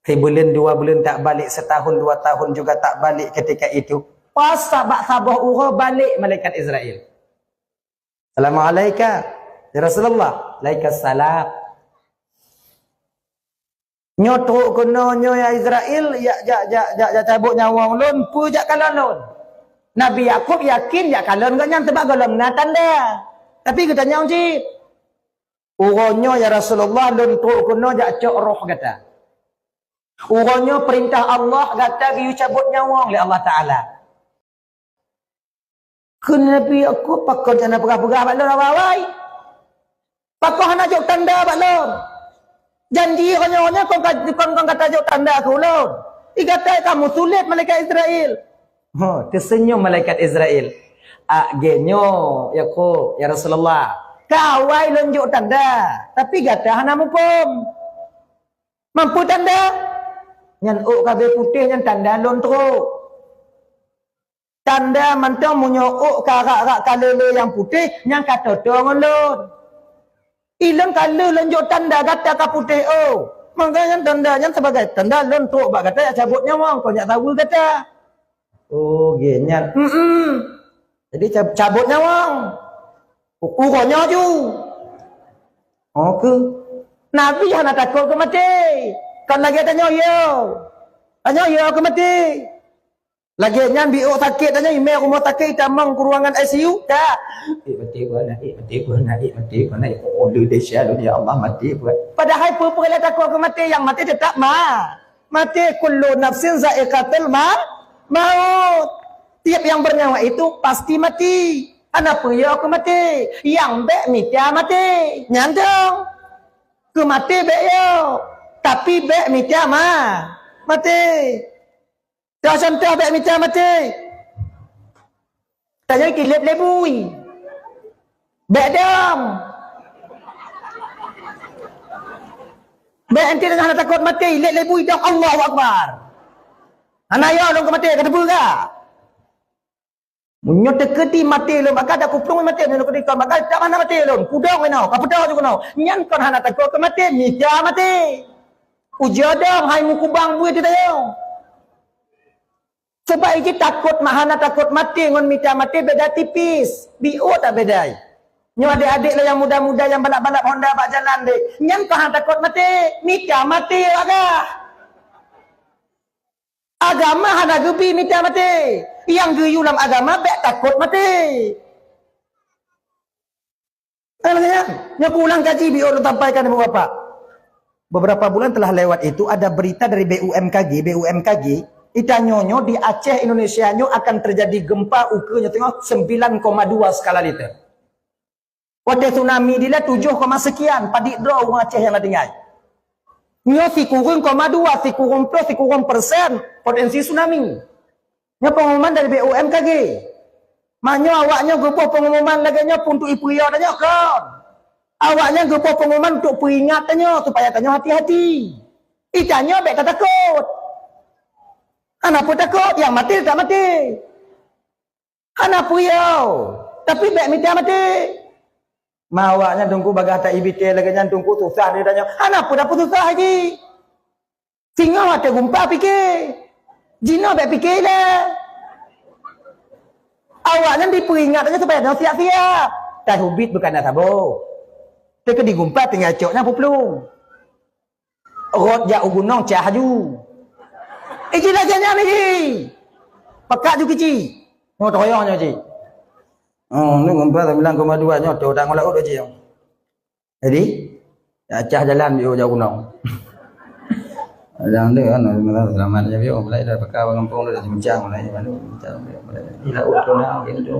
Sibuleuen dua buleuen tak balik, setahun dua tahun juga tak balik ketika itu. Pas bak saboh uroe balik malaikat Israel. "Assalamualaikum ya Rasulullah." "Waalaikumsalam." "Nyoe trok keunoe nyoe ya Israel, jak, jak, jak, jak, jak cabot nyawöng lôn, peue jak kalon lôn?" Nabi Yakub yakin jak kalon gobnyan teubak gohlom na tanda. Tapi geutanyong cit, "Uroe nyoe ya Rasulullah, lôn trok keunoe jak cok roh gata." Uroe nyoe peurintah Allah gata geuyue cabot nyawöng lé Allah Taala. Kheun Nabi Yakub, "Pakon hana peugah-peugah bak lôn awai-awai? Pakon hana jok tanda bak lôn? Janji uroe nyoe kon ka, kon, kon gata jok tanda keu ulôn. I gata ka meusulet malaikat Israel." Ho, teuseunyum malaikat Israel. "Ah, lagèe nyoe, Yakub, ya Rasulullah. Ka awai lôn jok tanda, tapi gata hana muphom. Mampu tanda?" "Nyan ôk ka abéh putéh, nyan tanda lôn trok. Tanda mantong meunyoe ôk ka rak-rak ka le-le nyang putéh, nyan ka toe-toe ngon lôn. Ilôn ka lheueh lôn jok tanda gata ka putéh ôk. Maka nyan tanda nyan sebagai tanda lôn trok bak gata jak cabot nyawöng, kon jak saweue gata." "Oh, lagèe nyan." "Mm-mm. Jadi cab-, cabot nyawöng. U-, uroe nyoe ju." Oh, keu Nabi hana takot keu maté. Kon lagèe tanyoe yo. Tanyoe yo keu maté. Lagèe nyan bi ôk sakét tanyoe, imè rumoh sakét, itamong keu ruangan I C U, ka. "Eh, maté geuh na, eh, maté geuh na, eh, maté geuh na, eh, oh, lé desya lôn, ya Allah, maté geuh." Padahai peue-peue lé takot keu maté, nyang maté teutap ma-, maté. "Kullu nafsin za'iqatul ma-, maut." Tiap yang bernyawa itu pasti mati. Hana peue yo keu maté. Nyang bèk mita maté. Nyan dong. Keu maté bèk yo. Tapi bèk mita ma-, maté. Contoh bèk mita maté. Tanyoe kilét lé bui. Bèk dong. Bèk enti tanyoe hana takot maté, ilét lé bui dong, Allahu Akbar. Hana yo lôn keu maté, ka teupeue ka? Meunyoe teukeudi maté lôn, maka dak kuplueng maté, meunyoe teukeudi kon, maka dak hana maté lôn. Kudong inoe, ka peudoh ju keunoe. Nyan kon hana takot keu maté, mita maté. Ujoe dong hai meukubang bui teuh tanyoe. Sabab jih takot ma-, hana takot maté ngon mita maté beda tipis. Biôh tak beda. Nyoe adék-adék lôn nyang muda-muda nyang balap-balap Honda bak jalan deh. Nyan kon hana takot maté, mita maté agah. Agama hana geubi mita maté. Nyang geuyue lam agama bèk takot maté. Kan maksudnya? Nyoe ulang kaji biôh lôn sampaikan ibu bapak. Beberapa bulan telah lewat itu ada berita dari B U M K G, B U M K G, itanyoe nyoe di Aceh Indonesia nyoe akan terjadi gempa ukeue nyoe teungoh sembilan koma dua skala Richter. Watèe tsunami dilèe tujoh koma sekian, padit droe ureueng Aceh nyang na tinggai. Nyoe sikureueng koma dua, sikureueng ploh, sikureueng persen potensi tsunami. Nyoe pengumuman dari B U M K G. Meunyoe awaknyoe geuboh pengumuman lagèe nyoe pun untuk ipeuyô tanyoe kon. Awaknyan geuboh pengumuman untuk peuingat tanyoe supaya tanyoe hati-hati. Itanyoe bèk tatakot. Hana peue takot, nyang maté teutap maté. Hana peue yo, tapi bèk mita maté. Ma awaknyan teungku bagaih ta-ibitèe lagèe nyan teungku susah di tanyoe. Hana peue, hana peue susah jih. Singoh watèe gumpa pike. Jinoe bèk pike ilèe. Awaknyan dipeuingat aja supaya nyoe siap-siap. Teuh ubit bukan na saboh. Teukeudi gumpa tinggai cok nyan peuplueng. Rot jak u gunong cah ju. Iji lagèe nyan iji. Pakat ju kici. Nyoe toyong nyoe ji. Oh, ni gumpa sembilan koma dua nyoe tu dak ngolak urut ji. Jadi, ya, cah jalan biôh jak u gunong. Jalan tu kan, selamat je biôh. Mulai dari Peka, Bang Kampung tu dah bincang, mulai mana bincang, mulai. Ila urut tu nah, gitu.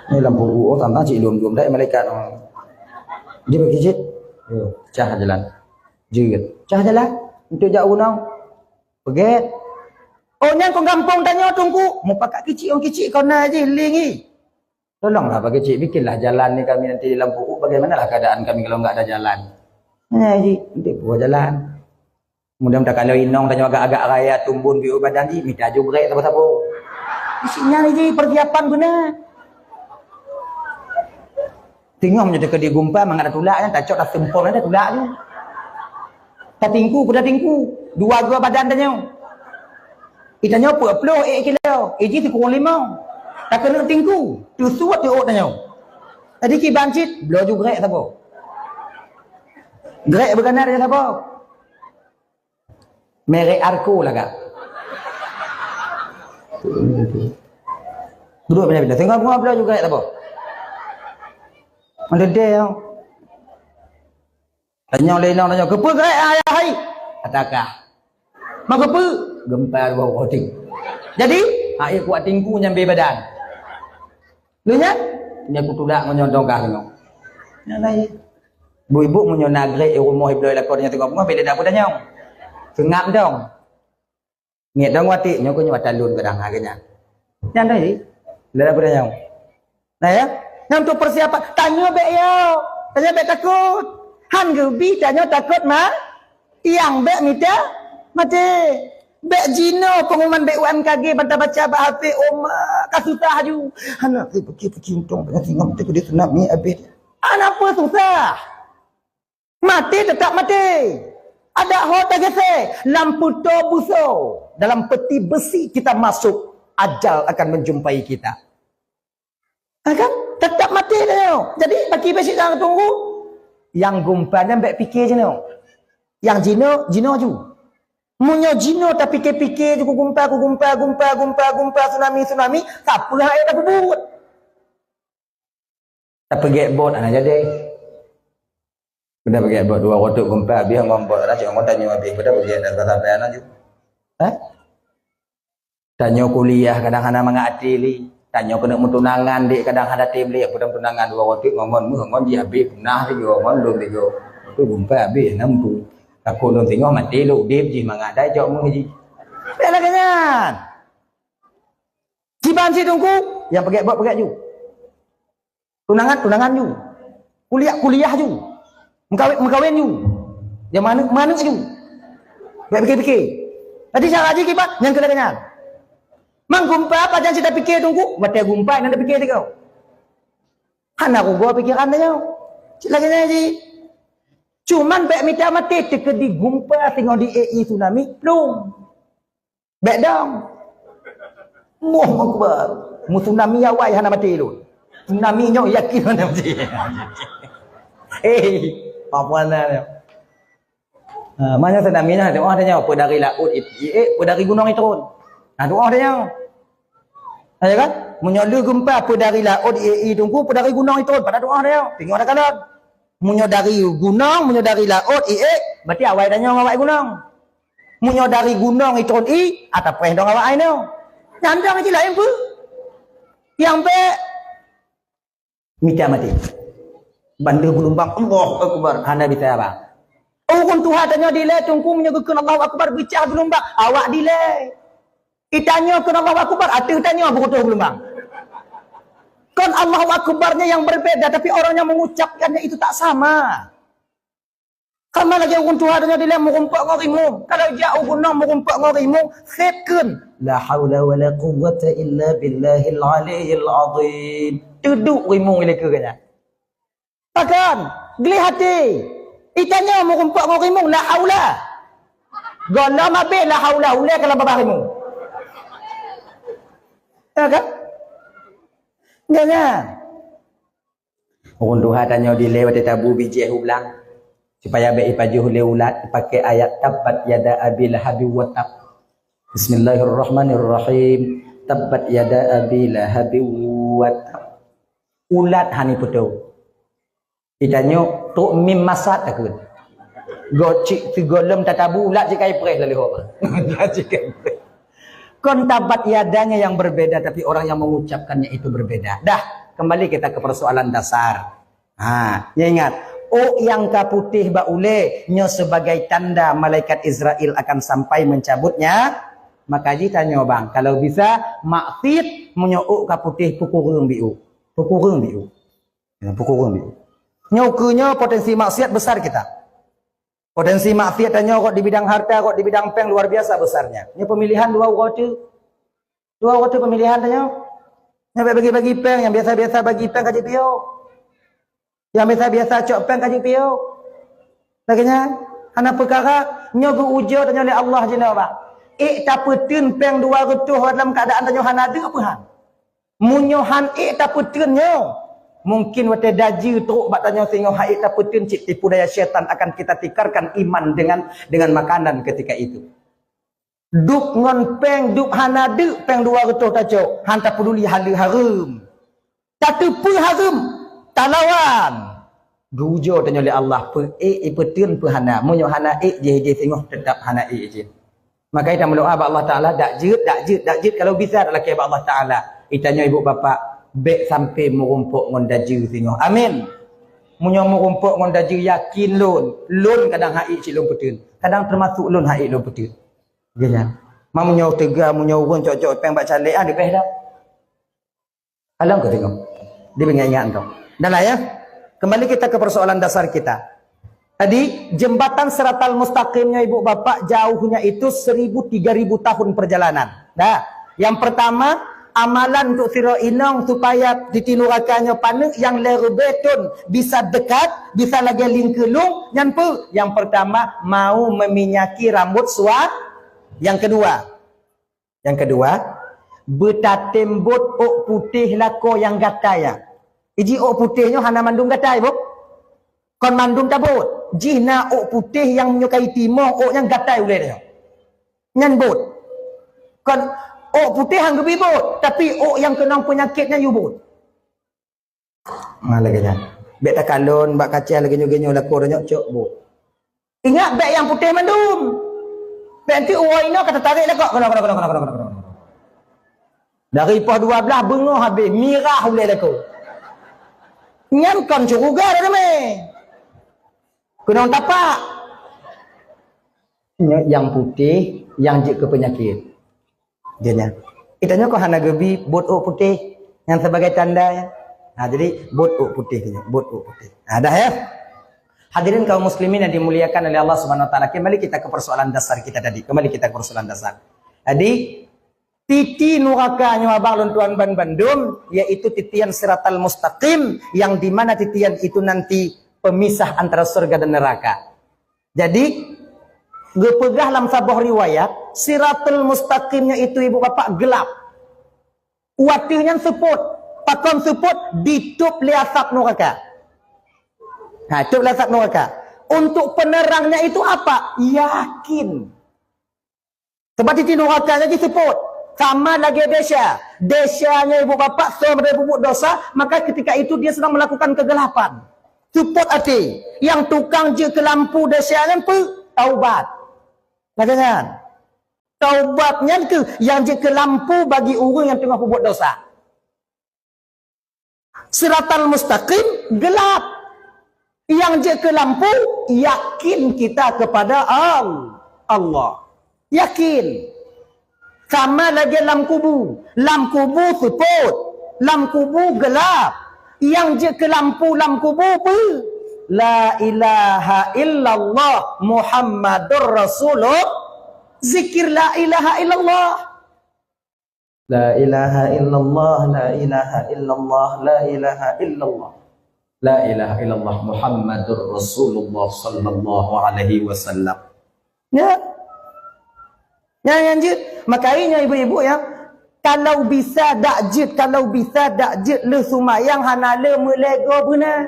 Ni lampu U O tantang cik lom-lom dai malaikat. Dia bagi cik. Yo, cah jalan. Jeut. Cah jalan. Untuk jak u gunong. Peugèt. Oh, nyan kon gampông tanyoe teungku. Mupakat kicik, oh kicik kona jih ling i. Tolonglah bagi cik, bikinlah jalan ni kami nanti di lampu U, bagaimanalah keadaan kami kalau enggak ada jalan? Nah, ji, nanti buat jalan. Mudah-mudahan kalau inong tanyoe agak-agak raya tumbun biôh badan jih, mita ju grek sapo-sapo. Isi nyan jih persiapan beuna. Teungoh meunyoe teukeudi gumpa mangat tatulak nyan, tacok taseumpom nyan tatulak ju. Tatingku, peue tatingku? Dua goe badan tanyoe. Itanyoe peuet ploh ék kilo, iji sikureueng limong. Takeuneuk tingku, teusuet di ôk tanyoe. Jadi kiban cit, bloe ju grek sapo. Grek beugana dari sapo? Merek Arko lagak. Duduk bila-bila. Tengok bunga pula juga tak apa. Ada dia yang tanya oleh inong tanya, "Kepeue gerai ayah hai?" Kata kah. Maka peue? Geumpa dua uroe teuk. Jadi, hai kuat tingku nyang beu badan. Lheueh nyan, nyan kutulak ngon nyoe dong kah nyoe. Nyan laén. Bu ibu meunyoe na grek i rumoh i bloe lakoe nyoe teungoh beungoh, beda dak peutanyong. Seungab dong. Ngiet dong waték nyoe keu nyoe ata lôn kadang hareunya. Nyan dong jih. Lada peutanyong. Nah ya, nyan untuk persiapan. Tanyoe bèk yo, tanyoe bèk takot. Han geubi tanyoe takot ma, tiang bèk mita maté. Bèk jinoe pengumuman B U M K G ban tabaca bak H P, oh ma, ka susah aju. Hana peuki-peuki untông banyak singoh teuh keu tsunami abéh. Hana peue susah. Maté tetap maté. Adak ho tagése, lam peutoe beusoe, dalam peti besi kita masuk, ajal akan menjumpai kita. Ha kan? Tetap maté tanyoe. Jadi, bagi besi jangan tunggu. Yang gumpa nyan bèk pike jinoe. Yang jinoe, jinoe ju. Meunyoe jinoe tapike-pike ju keu gumpa, keu gumpa, gumpa, gumpa, gumpa, tsunami, tsunami, sapeue hai tapeubuet? Tapeugèt bot hana jadi. Peue tapeugèt bot dua uroe teuk gumpa abéh ngon bot hana cok ngon tanyoe abéh. Peue tapeugèt dak saban laju. Hah? Tanyoe kuliah kadang hana mangat até lé. Tanyoe keuneuk meutunangan dek kadang hana tem lé. Peue tunangan dua uroe teuk ngon ngon meuh ngon jih abéh punah lé ngon lôn lé. Peue gumpa abéh hana mutu. Takot lôn singoh maté lôn udép jih mangat dai cok meuh jih. Bèk lagèe nyan. Kiban cit teungku, nyang peugèt bot peugèt ju. Tunangan, tunangan ju. Kuliah, kuliah ju. Meukawen, meukawen ju. Nyang manök, manök ju. Bèk pike-pike. Jadi cara jih kiban, nyang keu lagèe nyan. Mang gumpa pajan cit tapike teungku, watèe gumpa nyang tapike teungku. Hana rugoe pikeran tanyoe. Cit lagèe nyan jih. Cuman bèk mita maté teukeudi gumpa singoh di A I tsunami, plueng. Bèk dong. Allahu Akbar. Mu tsunami awai hana maté lôn. Tsunami nyoe yakin hana maté. Eh, apa nyoe? Ha, mana tsunami na doa tanyoe, peue dari laôt i, i, eh, peue dari gunong itron. Nah, doa tanyoe. Ha, ya kan? Meunyoe le gumpa peue dari laôt i, i, teungku, peue dari gunong itron, pada doa tanyoe. Teungoh dah kalon. Meunyoe dari gunong, meunyoe dari laôt i, eh, berarti awai tanyoe ngon awai gunong. Meunyoe dari gunong itron i, atawa preh dong awak ai nyoe. Nyan dong cit laén peue? Nyang bèk mita maté. Bandum geulumbang, Allahu Akbar, hana bisa ba. Ureueng tuha tanyoe dilèe teungku meunyoe geukheun Allahu Akbar beucah geulumbang, awak dilèe. I tanyoe kheun Allahu Akbar, ateueh tanyoe beureutoh geulumbang. Kon Allahu Akbarnya yang berbeda, tapi orang yang mengucapkannya itu tak sama. Sama lagèe ureueng tuha tanyoe dilèe meurumpok ngon rimueng. Kalau jak u gunong meurumpok ngon rimueng, sép kheun, "La haula wala quwwata illa billahil aliyyil azim." Teuduek rimueng ilèe keu geuh nyan. Pakon? Gleh até. I tanyoe meurumpok ngon rimueng, la haula. Gohlom abéh la haula, ulèe ka lam babah rimueng. Ya kan? Nyan, nyan. Ureueng tuha tanyoe dilèe watèe tabu bijéh u blang, supaya bèk ipajoh lé ulat, ipaké ayat tabbat yada abi lahabi wa tab. Bismillahirrahmanirrahim. Tabbat yada abi lahabi wa tab. Ulat han ipeutoe. I tanyoe trok mim masat takheun. Goh cit sigohlom tatabu ulat cit ka ipreh lalu ho. Ulat cit ka ipreh. Kon tabbat yadanya yang berbeda, tapi orang yang mengucapkannya itu berbeda. Dah, kembali kita ke persoalan dasar. Ha, nyoe ingat, ôk nyang ka putéh bak ulèe nyoe sebagai tanda malaikat Israel akan sampai mencabutnya. Maka jih tanyoe bang, kalau bisa maksiet meunyoe ôk ka putéh peukureueng bi ôk. Peukureueng bi ôk. Ya, peukureueng bi ôk. Nyoe keu nyoe potensi maksiat besar kita. Potensi maksiat tanyoe rot di bidang harta, rot di bidang péng luar biasa besarnya. Nyoe pemilihan dua uroe teuk. Dua uroe teuk pemilihan tanyoe. Nyang bagi-bagi péng, nyang biasa-biasa bagi péng ka jipiôh. Nyang biasa-biasa cok péng ka jipiôh. Lagèe nyan, hana peukara, nyoe geuujoe tanyoe lé Allah jinoe bak. Ék tapeuteun péng dua reutôh dalam keuadaan tanyoe hana deuk peuhan. Meunyoe han ék tapeuteun nyoe, mungkin watèe dajeu trok bak tanyoe singoh han ék tapeuteun, cit tipu daya syaitan akan kita tikarkan iman dengan, dengan makanan ketika itu. Dub ngon péng, dub hana deuk péng dua reutôh tacok, han tapeuduli haleue hareuem. Tateupeue hareuem, talawan. Geuujoe tanyoe lé Allah, peu ék ipeuteun peu hana. Meunyoe hana ék jih, jih singoh teutap hana ék jih. Maka kita meudoa bak Allah Taala, dak jeuet, dak jeuet, dak jeuet kalau bisa dak lakée bak Allah Taala. Itanyoe ibu bapak, bék sampai meurumpok ngon dajeu singoh. Amin. Meunyoe meurumpok ngon dajeu, yakin lôn, lôn kadang hai cit lôn peuteun. Kadang teumasuk lôn hai lôn peuteun. Geuhnyan. Ma meunyoe teuga, meunyoe ureuëng cok-cok péng bak caleg, ah, leubeh dah. Along keu tengok. Dia ingat-ingat tu. Dah lah ya. Kembali kita ke persoalan dasar kita. Tadi, jembatan Siratal Mustaqim nyoe ibu bapak jauhnya itu seribu, tiga ribu tahun perjalanan. Dah. Yang pertama, amalan untuk sidroe inong supaya titi nuraka nyoe paneuk yang lhée reubée thon bisa dekat, bisa lagée lingkeulung, nyan peue? Yang pertama, mau meminyaki rambut sua-, yang kedua, Nyang keudua, beutatem bot ôk putéh lakoe nyang gatai nyan. Iji ôk putéh nyoe hana mandum gatai, boh. Kon mandum tabot. Jih na ôk putéh nyang meunyoe ka itimoh, ôk nyang gatai ulée nyoe. Nyan bot. Kon ôk putéh han geubi bot, tapi ôk nyang keunong peunyakét nyan yue bot. Ha, lagée nyan. Bék takalon bak kaca lagée nyoe, lagée nyoe lakoe tanyoe cok bu. Ingat bék nyang putéh mandum. Bék nanti uroe inoe ka tatarék lakoe. Keunoe, keunoe, keunoe. Dari poh dua belas beungoh habéh, mirah ulée lakoe. Nyan kon syeuruga dah teumé. Keunong tapak. Nyoe nyang putéh, nyang jeuet keu peunyakét. Dia nyan. Itanyoe kon hana geubi bot ôk putéh nyang sebagai tanda, ya. Ha, jadi bot ôk putéh nyoe, bot ôk putéh. Ha, dah, ya. Hadirin kaum muslimin yang dimuliakan oleh Allah Subhanahu wa taala, kembali kita ke persoalan dasar kita tadi. Kembali kita ke persoalan dasar. Jadi, titi nuraka nyoe abang lôn tuan ban bandum, yaitu titian siratal mustaqim, yang di mana titian itu nanti pemisah antara surga dan neraka. Jadi, geupeugah lam saboh riwayat, Siratul Mustaqim nyan itu, ibu bapak, gelap. Watèe nyan seupôt, pakon seupôt, ditôb lé asap nuraka. Ha, tôb lé asap nuraka. Untuk penerangnya itu apa? Yakin. Sebab titi nuraka nyan jiseupôt. Sama lagèe desya. Desya nyan, ibu bapak, seumeudeue peubuet dosa, maka ketika itu dia sedang melakukan kegelapan. Seupôt até. Nyang tukang jeuet keu lampu desya nyan peue? Taubat. Lagèe nyan. Taubat nyan keuh nyang jeuet keu lampu bagi ureueng nyang teungoh peubuet dosa. Siratal mustaqim, gelap. Nyang jeuet keu lampu, yakin kita kepada Al-, Allah. Yakin. Sama lagèe lam kubu. Lam kubu seupôt. Lam kubu gelap. Nyang jeuet keu lampu lam kubu peue? La ilaha illallah Muhammadur Rasulullah. Zikir la ilaha illallah. La ilaha illallah, la ilaha illallah, la ilaha illallah. La ilaha illallah Muhammadur Rasulullah sallallahu alaihi wasallam. Ya. Nyan, nyan jeuet. Makajih nyan ibu-ibu ya. Kalau bisa dak jeuet, kalau bisa dak jeuet lheueh seumayang hana le meulego beuna.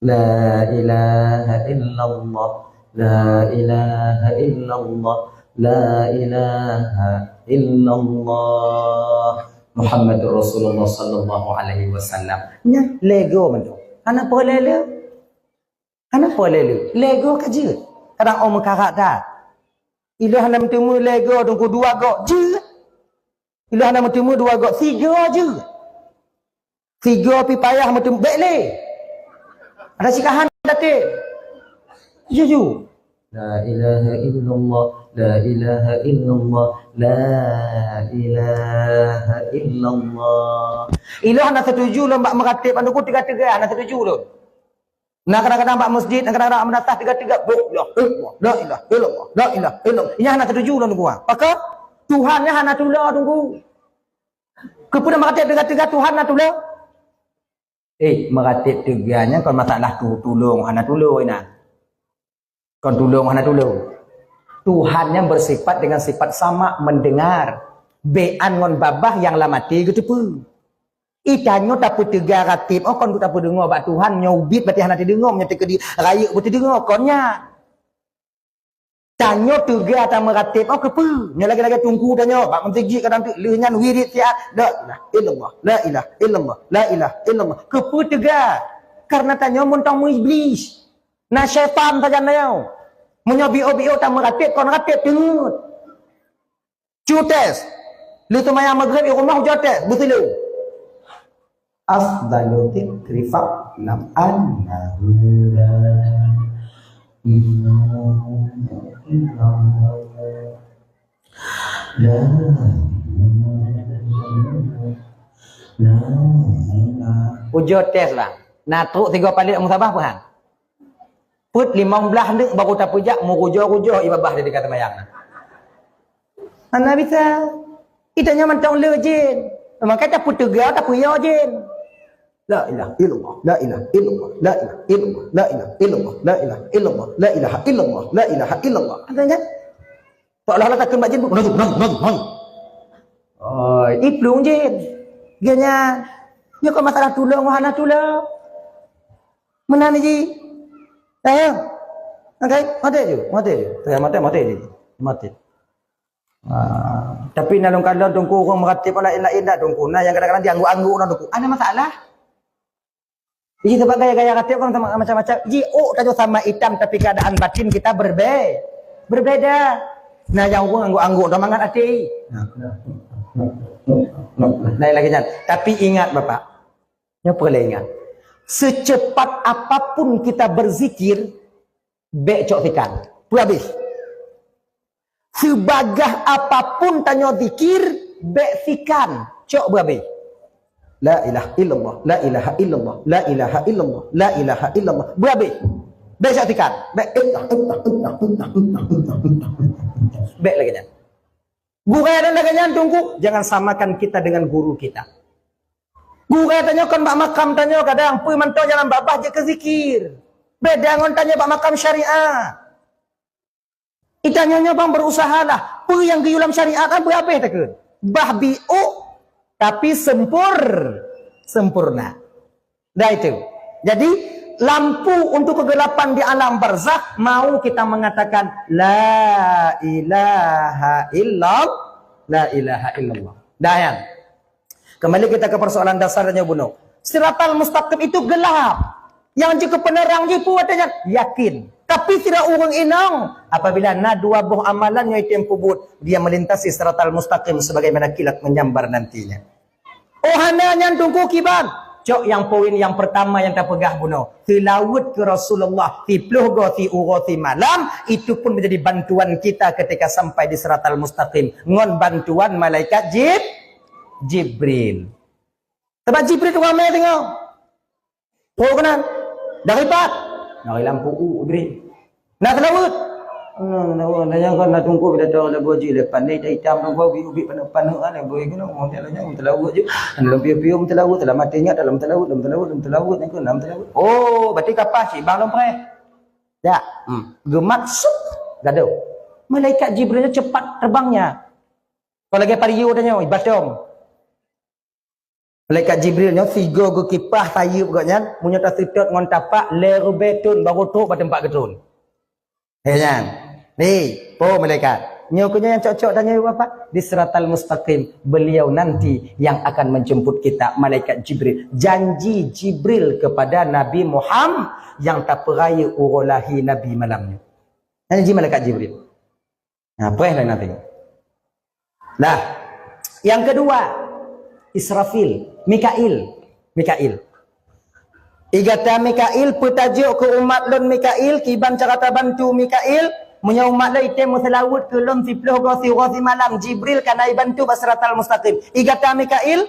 La ilaha illallah, la ilaha illallah, la ilaha illallah. Muhammadur Rasulullah sallallahu alaihi wasallam. Nyan lego mantong. Hana peue lé-lé. Hana peue lé-lé. Lego ka jeuet. Kadang oh meukarat that. Ilèe hana meuteumé lego teungku dua gok jeuet. Ilèe hana meuteumé dua gok, sigoe jeuet. Sigoe pih payah meuteumé, bèk lé. Ada sikahan daté. Jujur. La ilaha illallah, la ilaha illallah, la ilaha illallah. Ilèe hana setuju lôn bak meuratib, aneuk ku teuga-teuga hana setuju lôn. Na kadang-kadang bak masjid, na kadang-kadang bak meudrasah teuga-teuga, la ilaha illallah, la ilaha illallah, la ilaha illallah. Nyan hana setuju lôn teungku. Pakon? Tuhan nyan hana tulo teungku. Keupeue na meuratib teuga-teuga Tuhan na tulo? Eh, meuratib teuga nyan kon masalah tu tulông hana tulo inan. Kon tulông hana tulo. Tuhan nyan bersifat dengan sifat sama, mendengar. Bèk an ngon babah nyang lam até geuteupeue. Itanyoe tapeuteuga ratib, oh, kon tapeudeungoe bak Tuhan, nyoe ubit berarti hana teudeungoe, meunyoe teukeudi rayeuk beuteudeungoe, kon nyan. Tanyoe teuga tameuratib, oh, keupeue? Nyoe lagèe-lagèe teungku tanyoe, bak meuseujid kadang teuk lheueh nyan wirid siat, la ilaha illallah, la ilaha illallah, la ilaha illallah. Keupeue teuga? Karena tanyoe meuntang meu iblis. Na syaitan sajan tanyoe. Meunyoe biôh-biôh tameuratéb, kon ratéb teungeut. Cu tes. Lheueh seumayang maghrib i rumoh ujoe tes, beuteuleung. Afdalu dzikri fa'lam annahu la ilaha illallah. La ilaha illallah. La ilaha. Ujoe tes lah. Na trok tiga palét musabah peue han? Peuet limong blaih neuk baru tapeujak meurujoe-rujoe ié babah di dikat seumayang. Hana bisa. Ita nyan mantong le jén. Maka tapeuteuga, tapeuyo jén. La ilaha illallah, la ilaha illallah, la ilaha illallah, la ilaha illallah, la ilaha illallah, la ilaha illallah, la ilaha illallah. Ada kan? Seolah-olah takheun bak jén, "Nang, nang, nang, nang." Oi, iplueng jén. Geuh nyan. Nyoe kok masalah tulông, hana tulông. Meunan ji. Dah ya. Okey, maté je, maté je. Dah ya, maté, maté je. Maté. Ah, tapi na lôn kalon Teungku ureueng meuratéb laén-laén dah Teungku. Na nyang kadang-kadang dia angguk-angguk na Teungku. Ada masalah? Jadi sebab gaya-gaya ratéb kan sama, macam-macam. Ji, oh, tajo sama itam tapi keadaan batin kita berbe-, berbeda. Na nyang ureueng angguk-angguk dah mangat até. Lain lagi nyan. Tapi ingat Bapak, Nyoe peureulée ingat, secepat apapun kita berzikir, bék cok sikan. Peue habéh. Seubagah apapun tanyoe zikir, bék sikan, cok beurabéh. La ilaha illallah, la ilaha illallah, la ilaha illallah, la ilaha illallah. Beurabéh. Bék cok sikan. Bék, bék lagée nyan. Gurée dan lagée nyan Teungku, jangan samakan kita dengan guru kita. Gurée tanyoe kon bak makam tanyoe kadang peue mantong jalan babah jeuet keu zikir. Beda ngon tanyoe bak makam syariat. Itanyoe nyoe bang berusahalah peue nyang geuyue lam syariat beurabéh takheun. Bah biôk tapi sempur-, sempurna. Dah itu. Jadi, lampu untuk kegelapan di alam barzakh, mau kita mengatakan, "La ilaha illallah, la ilaha illallah." Dah, ya. Kembali kita ke persoalan dasarnya, bunoe. Siratal mustaqim itu gelap. Nyang jeuet keu peuneurang jih peue watée nyan? Yakin. Tapi sidroe ureueng inong, apabila na dua boh amalan nyang item peubuet, dia melintasi siratal mustaqim sebagaimana kilat menyambar nantinya. Oh, hana nyan Teungku kiban. Cok nyang poin nyang pertama nyang tapeugah bunoe. Seulaweuet keu Rasulullah, siploh goe siuroe simalam, itu pun menjadi bantuan kita ketika sampai di siratal mustaqim. Ngon bantuan malaikat Jib-, Jibril. Sabab Jibril tu ramé teungoh. Peue keunan? Dari pat? Dari lampu u, Jibril. Na seulaweuet? Na seulaweuet. Na nyang kon na Teungku bila tahu labu ji le pandai dah itam Teungku, ubit-ubit paneuk-paneuk ah, labu ji keunoe, mau jalan nyan seulaweuet je. Dalam piôh-piôh seulaweuet, dalam até nyan dalam seulaweuet, dalam seulaweuet, dalam seulaweuet, nyan keuh dalam seulaweuet. Oh, berarti kapah cit bang lom preh. Ya, hmm. Geumat sup, gadoh. Malaikat Jibril nyoe cepat terbangnya. Kalau lagi pariu tanya, ibatom. Malaikat Jibril nyoe sigoe geukipah sayeuep gobnyan, meunyoe taseutôt ngon tapak lhèe ribèe thôn baru trôk bak teumpat geutrôn. He nyan. Ni, po malaikat. Nyoe keuh nyoe nyang cocok tanyoe Bapak di Siratal Mustaqim. Beliau nanti yang akan menjemput kita, malaikat Jibril. Janji Jibril kepada Nabi Muhammad nyang tapeurayeuk uroe lahé Nabi malam nyoe. Janji malaikat Jibril. Nah, preh laén na teuh. Nah, yang kedua, Israfil, Mikail, Mikail. I gata Mikail, peutajok keu umat lôn Mikail, kiban cara tabantu Mikail, meunyoe umat lôn item meuseulaweuet keu lôn siploh goe siuroe simalam, Jibril ka na ibantu bak Siratal Mustaqim. I gata Mikail,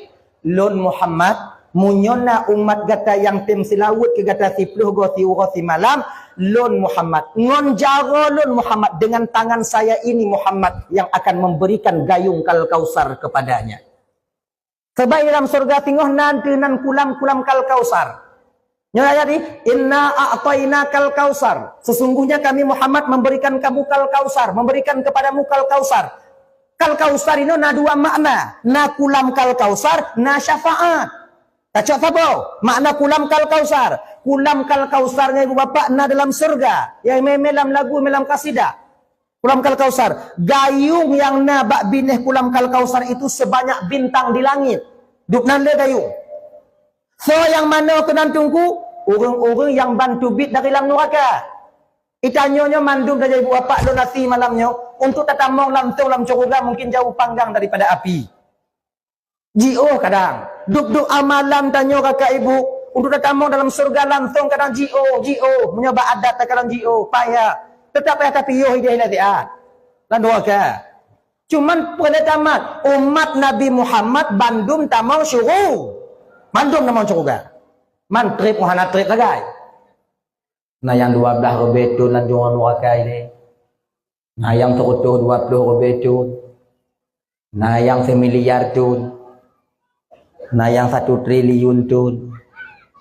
Lôn Muhammad, meunyoe na umat gata nyang tem seulaweuet keu gata siploh goe siuroe simalam, lôn Muhammad, ngon jaroe lôn Muhammad, dengan tangan saya ini Muhammad yang akan memberikan gayung Kal-Kausar kepadanya. Sabab dalam syeuruga singoh na teuh nan kulam-kulam Kal-Kausar. Nyoe ayat ni, "Inna a'tainakal kautsar." Sesungguhnya kami Muhammad memberikan kamu Kal-Kausar, memberikan kepadamu Kal-Kausar. Kal-Kausar inoe na dua makna, na kulam Kal-Kausar, na syafaat. Tacok saboh, makna kulam Kal-Kausar. Kulam Kal-Kausar nyan ibu bapak na dalam syeuruga, nyang mé-mé lam lagu, mé lam kasidah. Kulam Kal-Kausar. Gayung nyang na bak binéh kulam Kal-Kausar itu sebanyak bintang di langit. Dub nan lé gayung. Soe nyang manoe keunan Teungku? Ureuëng-ureuëng nyang ban teubiet dari lam nuraka. Itanyoe nyoe mandum tajak ibu bapak lôn nasi malam nyoe, untuk tatamong langsong lam syeuruga mungkin jauh panggang daripada api. Jiôh kadang. Dup-dup amalan tanyoe kakak ibu, untuk tatamong dalam syeuruga langsong kadang jiôh, jiôh. Meunyoe bak adat takadang jiôh, payah. Teutap payah tapiôh idéh lé siat. Lam doa ka. Cuman peureulee tamat, umat Nabi Muhammad bandum tamong syuru-, bandum tamong syeuruga. Man treb ngon hana treb sagai. Na nyang dua blaih ribée thon lam jurông nuraka ilée. Na nyang seureutôh dua ploh ribée thon. Na nyang seumiliar thon. Na nyang satu triliun thon.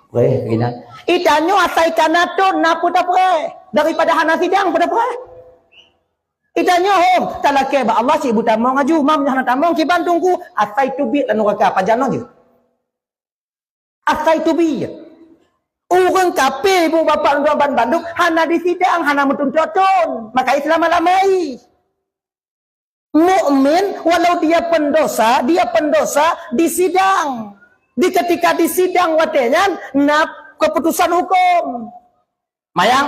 Preh, inan. Itanyoe asai kana thon na peue tapreh. Daripada hana sidang peue tapreh. Itanyoe hom, talakée bak Allah cit beutamong aju, mam nyoe hana tamong kiban tungku, asai teubiet lam nuraka pajan jih. Asai teubiet. Ureuëng kafé, ibu bapak lôn tuan bandum, hana disidang, hana meutuntot thon, maka Islam alamai. Mukmin, walau dia pendosa, dia pendosa disidang. Di ketika disidang watée nyan, na keputusan hukum. Mayang?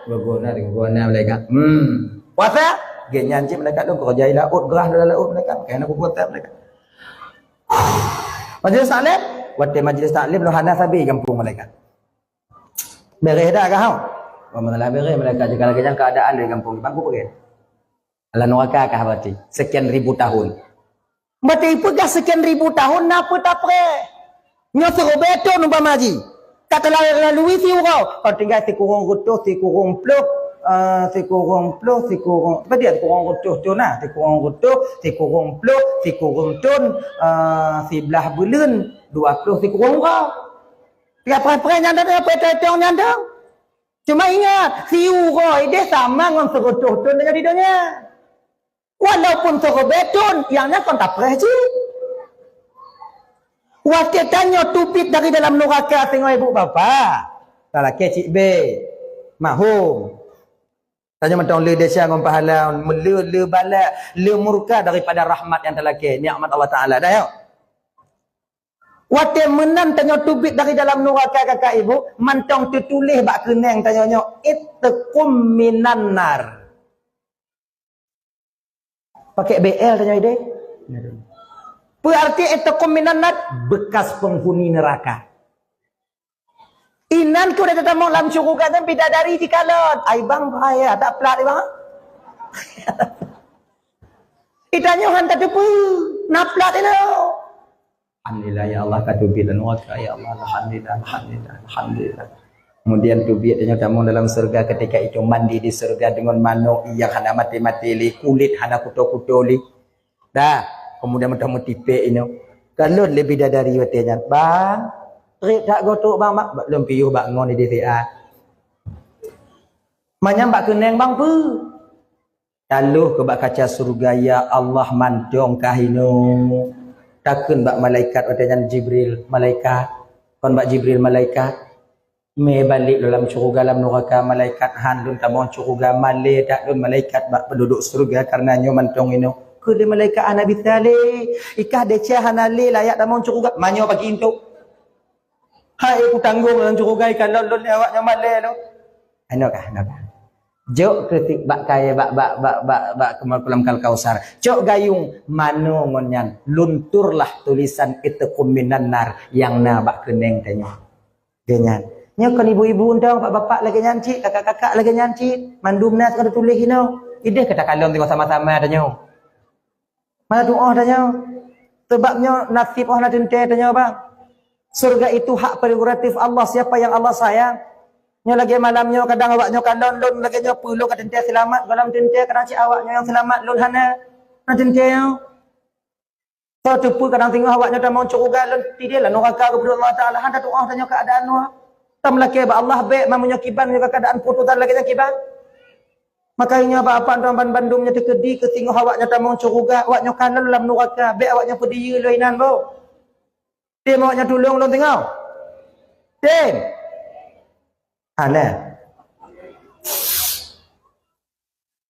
Geugoe na, geugoe na malaikat. Hmm. Puasa? Geuh nyan cit malaikat lôn keureuja i laôt, grah dalam laôt malaikat. Kayana kupuasa malaikat. Majlis taklim? Watée majlis taklim lôn hana sabe gampông malaikat. Beres dak kah? Wah, masalah beres malaikat jika lagée nyan keadaan di gampông di bangku pergi. Alam neraka kah berarti? Sekian ribu tahun. Berarti peugah sekian ribu tahun na peue tapreh. Nyoe seureubée thon umpama jih. Ka teula-, lalui siuroe, oh, tinggai sikureueng reutôh, sikureueng ploh, eh, sikureueng ploh, sikureueng, apa dia, sikureueng reutôh thon na, sikureueng reutôh, sikureueng ploh, sikureueng thon, eh, siblaih buleuen, dua ploh sikureueng uroe. Tiap preh-preh nyan dah, tiap preh-preh nyan dah. Cuma ingat, siuroe ideh sama ngon seureutôh thon nyang di donya. Walaupun seureubée thon, nyang nyan kon tapreh cit. Watée tanyoe teubiet dari dalam nuraka singoh ibu bapa, talakée cit bé, mahom. Tanyoe mantong le desya ngon pahala, le, le balak, le murka daripada rahmat nyang talakée, nikmat Allah Taala. Dah, yo? Watée meunan tanyoe teubiet dari dalam nuraka kakak ibu, mantong teutuléh bak keuneng tanyoe nyoe, "Itqum minan nar." Pakai B L tanyoe ideh. Peue arti itqum minan nar? Bekas penghuni neraka. Inan keu udah tatamong lam syuruga nyan bidadari jikalon. Ai bang, bahaya, tak plat, bang. Itanyoe han tateupeue, na plat inoe. Alhamdulillah, ya Allah, ka teubiet lam neraka, ya Allah, alhamdulillah, alhamdulillah, alhamdulillah. Kemudian teubiet tanyoe tamong dalam syurga, ketika itu mandi di syurga dengan manok yang hana mati-mati li, kulit hana kuto-kuto li. Dah, kemudian meudah meutipek inoe. Kalon lé bidadari watée nyan, "Bang, treb that gotok bang, mak, bak lôn piôh bak ngon di D C A." Manyam bak keuneng bang peue? Taloh keu bak kaca syurga, "Ya Allah, mantong kah inoe." Takheun bak malaikat watée nyan Jibril, "Malaikat." Kon bak Jibril, "Malaikat, mé balek lôn lam syurga lam nuraka, malaikat, han lôn tamong syurga, malée that lôn malaikat bak peunduduek syurga kareuna nyoe mantong inoe." Keu lé malaikat, "Hana bisa lé, ikah desya hana lé layak tamong syurga, manyoe pagi entok." Hai, kutanggong lam syurga ikalon lôn lé awak nyoe malée lôn. Hana kah, hana kah. Jok keu si-, bak kayée, bak, bak, bak, bak, bak keumal-, kulam Kal-, Kausar. Cok gayung manoe ngon nyan, lunturlah tulisan itqum minan nar nyang na bak keuneng tanyoe. Lagée nyan. Nyoe kon ibu-ibu undang, bapak-bapak lagée nyan cit, kakak-kakak lagée nyan cit. Mandum na teutuléh inoe. Ideh ka takalon singoh sama-sama tanyoe. Mana tuoh tanyoe? Sebab nyoe naseb oh hana teuntée tanyoe, bang. Surga itu hak prerogatif Allah, siapa yang Allah sayang. Nyoe lagée malam nyoe kadang awak nyoe kalon lôn lagée nyoe peue lôn ka teuntée seulamat, gohlom teuntée kadang cit awak nyoe nyang seulamat lôn hana. Hana teuntée nyoe. Soe teupeue kadang singoh awak nyoe tamong syuruga lôn tideh lam nuraka geupeudong Allah Taala, han tatuoh tanyoe keuadaan nyoe. Tameulakée bak Allah bék, meunyoe kiban nyoe keuadaan putusan lagée nyan kiban. Maka nyoe bak apa tuan ban bandum nyoe teukeudi keu singoh awak nyoe tamong syuruga, awak nyoe kalon lam nuraka, bék awak nyoe peudiyeu lôn inan boh. Tem awak nyoe tulông lôn singoh. Tem. Hana.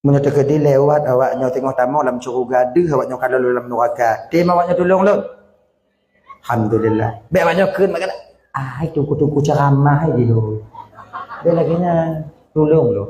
Meunyoe teukeudi lewat awak nyoe teungoh tamong lam syuruga deuh awak nyoe ka lôn lam nuraka, tem awak nyoe tulông lôn. Alhamdulillah. Bék awak nyoe kheun mak keunan, "Ai, teungku-teungku ceuramah ai jih lôn." Bék lagée nyan, tulông lôn.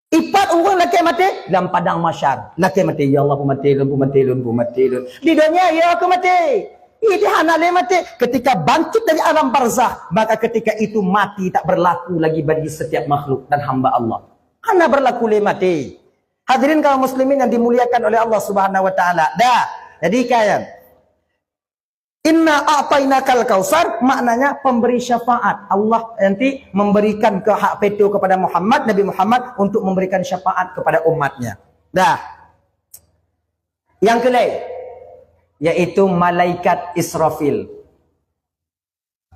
Ipat ureuëng lakée maté lam padang mahsyar. Lakée maté, "Ya Allah, peumaté lôn, peumaté lôn, peumaté lôn." Di donya, "Ya, aku maté." Ih, dia hana lé maté. Ketika bangkit dari alam barzakh, maka ketika itu mati tak berlaku lagi bagi setiap makhluk dan hamba Allah. Hana berlaku lé maté. Hadirin kaum muslimin yang dimuliakan oleh Allah Subhanahu wa taala. Dah. Jadi kan, "Inna a'tainakal kautsar" maknanya pemberi syafaat. Allah nanti memberikan ke hak veto kepada Muhammad, Nabi Muhammad, untuk memberikan syafaat kepada umatnya. Dah. Yang kelai, yaitu malaikat Israfil.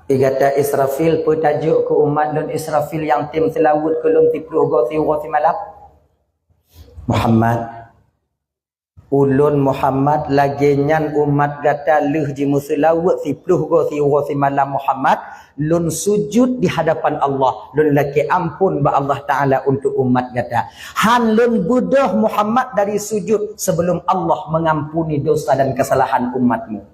Di gata Israfil, peue tajok keu umat lôn Israfil nyang tem seulaweuet keu lôn siploh goe siuroe simalam? Muhammad, ulôn Muhammad lagée nyan umat gata lheueh jimeuseulaweuet siploh goe siuroe simalam Muhammad, lôn sujud di hadapan Allah, lôn lakée amphon bak Allah Taala untuk umat gata. Han lôn beudôh Muhammad dari sujud sebelum Allah mengampuni dosa dan kesalahan umatmu.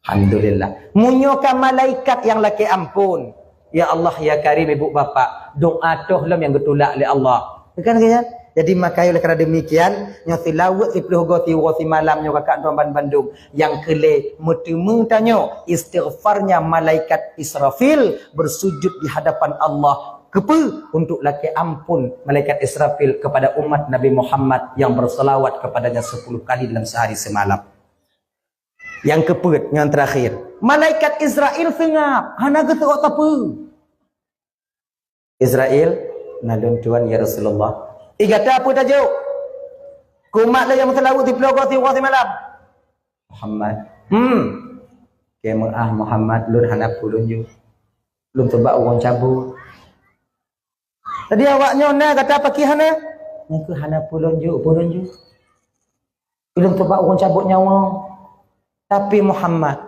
Alhamdulillah. Meunyoe ka malaikat nyang lakée amphon, "Ya Allah, ya Karim, ibu bapak, doa toh lom nyang geutulak lé Allah." Kan, kan? Jadi, maka oleh karena demikian, nyoe seulaweuet siploh goe siuroe simalam nyoe kakak tuan ban bandum. Nyang kelai, meuteumé tanyoe istighfarnya malaikat Israfil bersujud di hadapan Allah. Keupeue? Untuk lakée amphon malaikat Israfil kepada umat Nabi Muhammad yang berselawat kepadanya sepuluh kali dalam sehari semalam. Nyang keupeuet, nyang terakhir. Malaikat Israel seungab, hana geuseuôt sapeue. Israel, "Na lôn tuan, ya Rasulullah." "Ih, gata peue tajok? Keu umat lôn nyang meuseulaweuet siploh goe siuroe simalam." Muhammad, "Hmm. Keu meu'ah Muhammad, lôn hana peue lôn jok. Lôn teuba ureuëng cabot." Jadi awak nyoe na gata pakri hana? Nyan keuh hana peue lôn jok, peue lôn jok. Ulôn teuba ureuëng cabot nyawa. Tapi Muhammad,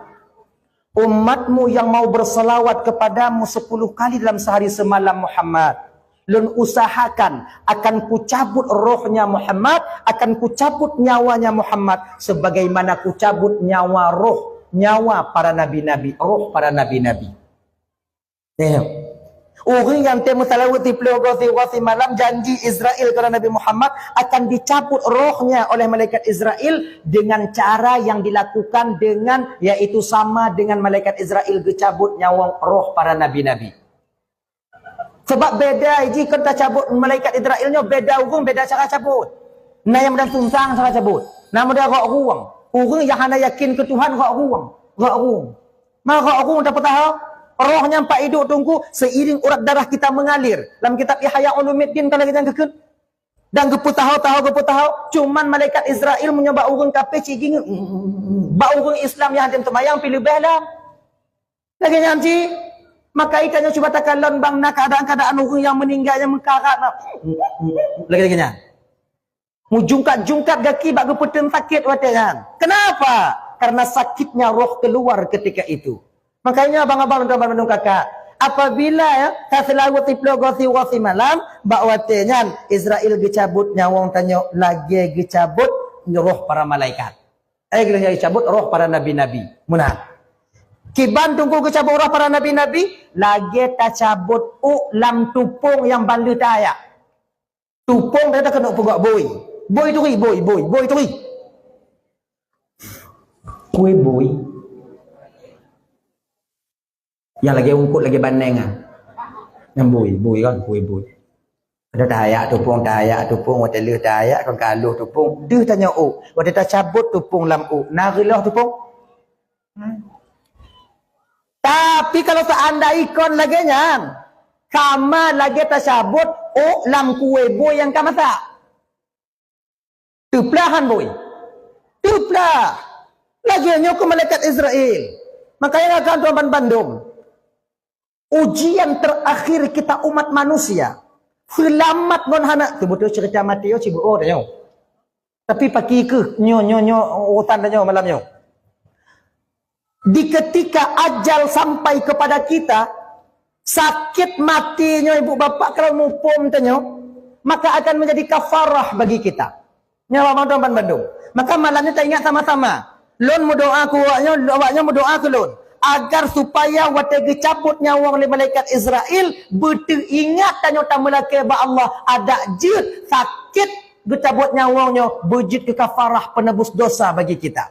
umatmu yang mau bersalawat kepadamu sepuluh kali dalam sehari semalam Muhammad, lôn usahakan akan kucabut rohnya Muhammad, akan kucabut nyawanya Muhammad, sebagaimana kucabut nyawa roh, nyawa para nabi-nabi, roh para nabi-nabi. Nyoe. Ureuëng nyang tém meuseulaweuet siploh goe siuroe simalam, janji Israel kepada Nabi Muhammad akan dicabut rohnya oleh malaikat Israel dengan cara yang dilakukan dengan, yaitu sama dengan malaikat Israel geucabut nyawa roh para nabi-nabi. Sebab beda jih kon tacabut malaikat Israel nyoe, beda ureuëng, beda cara cabut. Na nyang model sunsang cara cabut, na model rok rueng. Ureuëng nyang hana yakin keu Tuhan rhok rueng, rhok rueng. Ma rhok rueng tapeutaha, roh nyan pat iduek teungku seiring urat darah kita mengalir. Lam kitab Ihya Ulumuddin ka lagée nyan geukheun. Dan geupeutaha-taha, geupeutaha, cuman malaikat Israel meunyoe bak ureuëng kafé cit gingeut, bak ureuëng Islam nyang hana seumayang pih leubeh lom. Lagée nyan cit, maka geutanyoe cuba takalon bang na keuadaan-keuadaan ureuëng nyang meuninggai nyang meukarat na. Lagée nyan. Meujungkat-jungkat gaki bak geupeuteun sakét watée nyan. Kenapa? Karena sakitnya roh keluar ketika itu. Makanya abang-abang dan bandum kakak, apabila ya, ka seulaweuet siplôh goe siwoe simalam, bak watée nyan Israel geucabot nyawöng tanyoe lagée geucabot roh para malaikat. Eh, geucabot roh para nabi-nabi. Meunan. Kiban teungku geucabot roh para nabi-nabi, lagée tacabot ôk lam tupông nyang ban lheueh taayak. Tupông teuh keuneuk peugah bui. Bui turi, bui, bui, bui turi. Kue bui. Nyang lagée ungkot lagée baneng ah. Nyang bui, bui kan, kue bui. Ada taayak tupông, taayak tupông, watée lheueh taayak kan ka lheueh tupông. Deuh tanyoe ôk, watée tacabot tupông lam ôk. Na reuloh tupông? Tapi kalau seandai kon lagée nyan, kama lagée tacabot ôk lam kue bui nyang ka masak. Teuplah han bui. Teuplah. Lagée nyoe keu malaikat Israel. Makanya kan tuan ban bandum. Ujian terakhir kita umat manusia. Seulamat ngon hana. Teubeutôi cerita mati yo cibuk oh tanyoe. Tapi paki keuh nyoe nyoe nyoe urusan tanyoe malam nyoe. Di ketika ajal sampai kepada kita, sakét maté nyoe ibu bapak kalau muphom tanyoe, maka akan menjadi kafarah bagi kita. Nyoe abang tuan ban bandum. Maka malam nyoe taingat sama-sama. Lôn meudoa keu awak nyoe, awak nyoe meudoa keu lôn agar supaya watée geucabot nyawöng lé malaikat Israel, beuteuingat tanyoe tameulakée bak Allah, adak jeuet sakét geucabot nyawöng nyoe beujeuet keu kafarah penebus dosa bagi kita.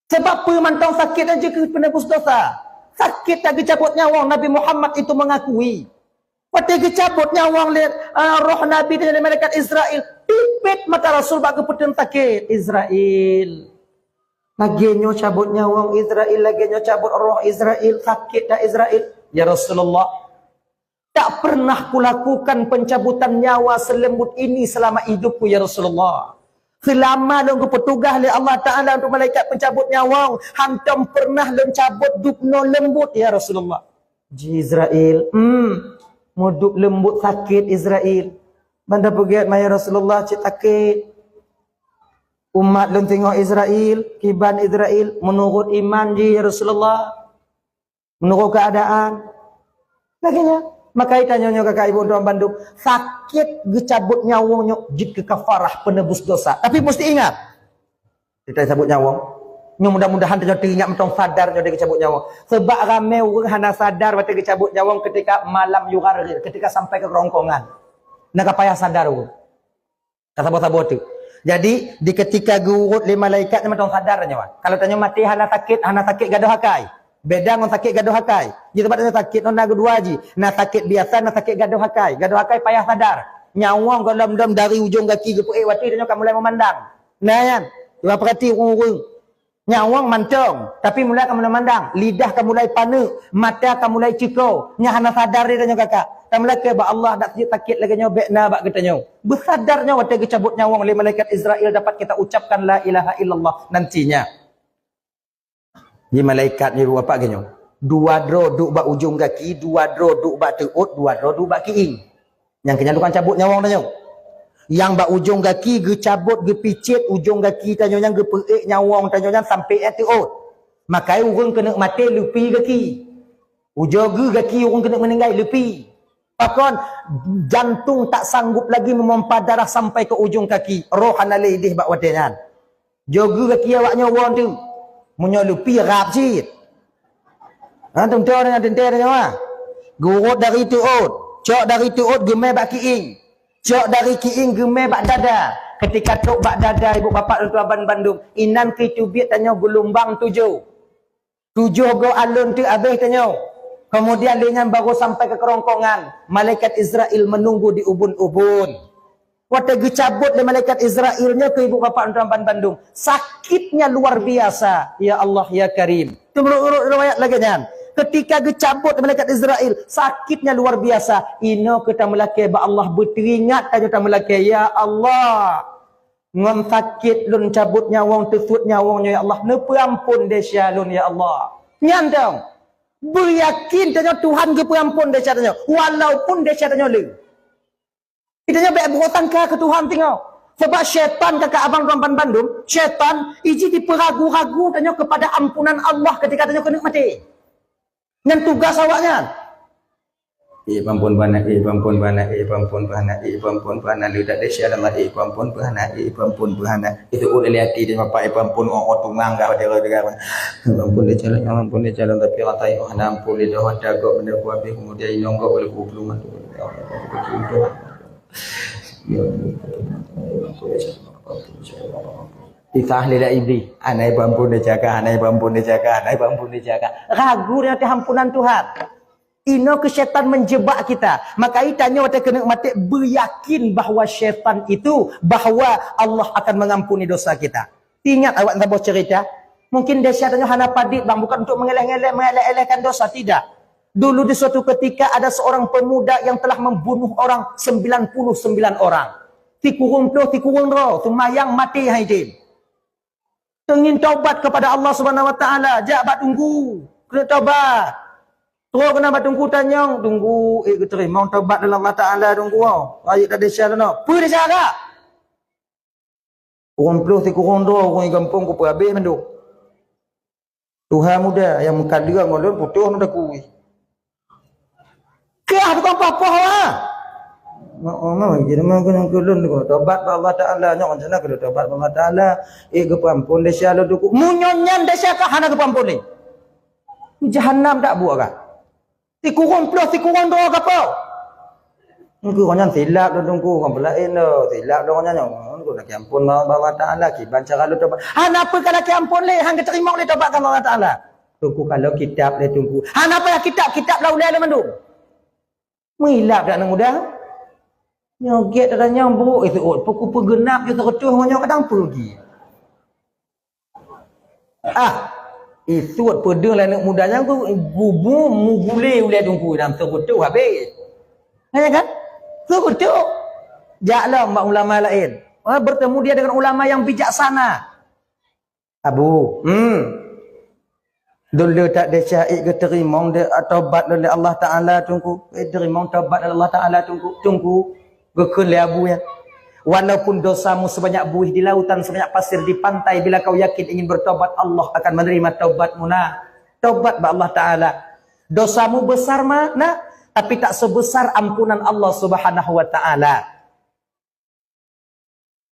Sebab peue mantong sakét nyan jeuet keu peunebus dosa. Sakét that geucabot nyawöng Nabi Muhammad itu mengakui. Watée geucabot nyawöng lé, eh, roh Nabi dan lé malaikat Israel, pipet mata Rasul bak geupeuteun sakét. Israel. Lagée nyoe cabot nyawöng Israel, lagée nyoe cabot roh Israel, sakét that Israel. Ya Rasulullah, tak pernah kulakukan pencabutan nyawa selembut ini selama hidupku, ya Rasulullah. Selama lôn geupeutugah lé Allah Ta'ala untuk malaikat pencabut nyawöng, hantom pernah lôn cabot dubnoe lembut, ya Rasulullah. Ji Israel, hmm, mudub lembut sakét Israel. Banda peugét ma ya Rasulullah cit sakét. Umat lôn teungoh Israel, kiban Israel, meunurot iman ji ya Rasulullah. Meunurot keuadaan. Lagée nyan. Maka itanyoe nyoe kakak ibu tuan bandum, sakét geucabot nyawöng nyoe jeuet keu kafarah peunebus dosa. Tapi musti ingat, kita cabot nyawöng. Nyoe mudah-mudahan tanyoe teuingat mantong sadar nyoe deuh geucabot nyawöng. Sebab ramé ureuëng hana sadar watée geucabot nyawöng ketika malam yugharghir, ketika sampai keu kerongkongan. Na ka payah sadar ureuëng. Ka saboh-saboh teuk. Jadi, di ketika geuurot lé malaikat nyan mantong sadar nyoe. Kalau tanyoe maté hana sakét, hana sakét gadôh akai. Beda ngon sakét gadôh akai. Ji sebab tanyoe sakét nyoe na keudua ji. Na sakét biasa, na sakét gadôh akai. Gadôh akai payah sadar. Nyawöng goh lom-lom dari ujong gaki geupeuék watée tanyoe ka mulai meumandang. Nah nyan. Cuba perhati ureuëng-ureuëng. Nyawöng mantong, tapi mulai ka mulai mandang, lidah ka mulai paneuk, mata ka mulai ceuko. Nyan hana sadar lé tanyoe kakak. Ka mulai keu bak Allah dak sakét lagée nyoe bék na bak geutanyoe. Beusadar nyoe watée geucabot nyawöng lé malaikat Israel dapat kita ucapkan la ilaha illallah nantinya. Di malaikat nyoe dua pat geuh nyoe. Dua droe duek bak ujong gaki, dua droe duek bak teuôt, dua droe duek bak kiéng. Nyang keu nyan tukang cabot nyawöng tanyoe. Nyang bak ujong gaki geucabot geupicét ujong gaki tanyoe nyan geupeuék nyawöng tanyoe nyan sampoe teuôt. Makai ureuëng keuneuk maté leupi gaki. Ujoe geu gaki ureuëng keuneuk meuninggai leupi. Pakon jantung tak sanggup lagi meumompa darah sampai ke ujong kaki, roh hana lé idéh bak watée nyan. Joe geu gaki awak nyoe woe teuk. Meunyoe leupi rab cit. Ha, teuntée nyoe, teuntée nyoe ha. Geuurot dari teuôt, cok dari teuôt geumé bak kiéng. Cok dari kiéng geumé bak dada. Ketika trok bak dada ibu bapak dan tuan bandum, inan keuh teubiet tanyoe geulumbang tujoh. Tujoh goe alon teuk abéh tanyoe. Kemudian lé nyan baru sampai ke kerongkongan. Malaikat Israel menunggu di ubun-ubun. Watée geucabot lé malaikat Israel nyoe keu ibu bapak droe ban bandum, sakitnya luar biasa. Ya Allah, ya Karim. Teumeuruek-ruek riwayat lagée nyan. Ketika geucabot lé malaikat Israel, sakitnya luar biasa. Inoe keu tameulakée bak Allah, beuteuingat tanyoe tameulakée, "Ya Allah, ngon sakét lôn cabot nyawöng, teusuet nyawöng nyoe, ya Allah, neupeuampon desya lôn, ya Allah." Nyan dong. Beuyakin tanyoe Tuhan geupeuampon desya tanyoe, walaupun desya tanyoe le. Geutanyoe bék beuhutang keu Tuhan singoh. Sabab syaitan kakak abang droe ban bandum, syaitan iji jipeuragu-ragu tanyoe keupada ampunan Allah ketika tanyoe keuneuk maté. Nyan tugaih awaknyan. Eh, peuampon beuhana, eh, peuampon beuhana, eh, peuampon beuhana, eh, peuampon beuhana, leudak desya Allah, eh, peuampon beuhana, eh, peuampon beuhana. Itu uleh lé até di bapak, eh, peuampon, oh, oh, tungang gah, dia, dia, dia. Peuampon desya Allah, peuampon desya Allah, tapi ratai, oh, hana ampon lé doh, ata gok benda ku habéh, kemudian inong gok boleh ku peulungan tu. Kisah lidah iblis. Anai bang pun dijaga, anai bang pun dijaga, anai bang pun dijaga. Ragu dengan ampunan Tuhan. Inoe keu syaitan menjebak kita. Maka tanyoe watée keuneuk maté, beuyakin bahwa syaitan itu, bahwa Allah akan mengampuni dosa kita. Ingat awak saboh cerita. Mungkin desya tanyoe hana padit bang, bukan untuk mengeleh-ngeleh, mengeleh-elehkan dosa, tidak. Dulu di suatu ketika ada seorang pemuda yang telah membunuh orang sembilan puluh sembilan orang. Sikureueng ploh, sikureueng droe, seumayang maté hai tem. Teungin taubat kepada Allah Subhanahu Wa Taala, jak bak teungku, keuneuk taubat. Troh keunan bak teungku tanyong, "Teungku, eh, geuteurimong taubat lé Allah Taala teungku, oh. Rayeuk that desya lôn, oh." Peue desya kah? Ureuëng ploh sikureueng droe ureuëng gampông kupeuhabéh mandum. Tuha muda nyang meukaleueng ngon lôn putôh mata kui. Kah tukang papoh ha? Mak, mak, jadi mah keunan keu lôn keuneuk tobat bak Allah Taala, nyoe rencana keuneuk tobat bak Allah Taala. Eh, geupeuampon desya lôn teungku. Meunyoe nyan desya kah hana geupeuampon lé. Jahanam dak buet kah? Sikureueng ploh, sikureueng droe gapo? Engkau nyan silap lôn teungku, kon peulaén lôn. Silap lôn nyan, nyoe, kon lakée ampôn bak Allah Taala, kiban cara lôn tobat. Hana peue ka lakée ampôn lé, han geuteurimong lé tobat keu Allah Taala. Teungku ka lheueh kitab lé teungku. Hana payah kitab, kitab lam ulée lôn mandum. Meulilap dak aneuk muda? Nyoe gét dak nyang brok itu, oh, peue ku peugeunap ju teureutôh ngon nyoe kadang peue lagi. Ah, isuet peudeueng lé aneuk muda nyan gu-, gubu mugulé ulée teungku dan seugeutôh habéh. Nyan kan? Seugeutôh. Jak lom bak ulama laén. Ah, bertemu dia dengan ulama yang bijaksana. Abu, hmm. Dulu tak desya ik geuteurimong de, tobat lé Allah Taala teungku. Eh, teurimong tobat lé Allah Taala teungku. Teungku. Geukheun lé Abu nyan, "Walaupun dosamu sebanyak buih di lautan, sebanyak pasir di pantai, bila kau yakin ingin bertobat, Allah akan menerima taubatmu na." Tobat bak Allah Taala. Dosamu besar ma-, na, tapi tak sebesar ampunan Allah Subhanahu wa Taala.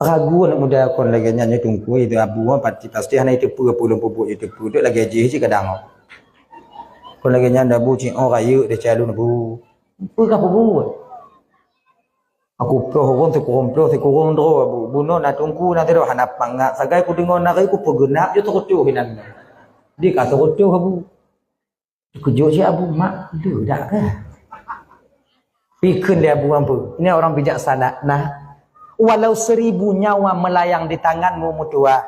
Ragu aneuk muda kon lagée nyan, nyoe teungku, itu Abu, pasti, pasti hana itu peue, peue lôn peubuet itu peue, dek lagée jih cit kadang. Kon lagée nyan Abu cit, oh, rayeuk desya lôn Abu. Peue ka peubuet? Aku ploh ureuëng, sikureueng ploh, sikureueng droe, Abu. Bunoe na teungku, na sidroe, hana pangat. Sagai kudeungoe na rayeuk, kupeugeunap ju teureutôh inan. Di ka teureutôh, Abu. Teukeujot cit Abu, "Mak, le dak kah?" Pikheun lé Abu Ampeu. Ini orang bijaksana. Nah, walau seribu nyawa melayang di tanganmu, meutuah,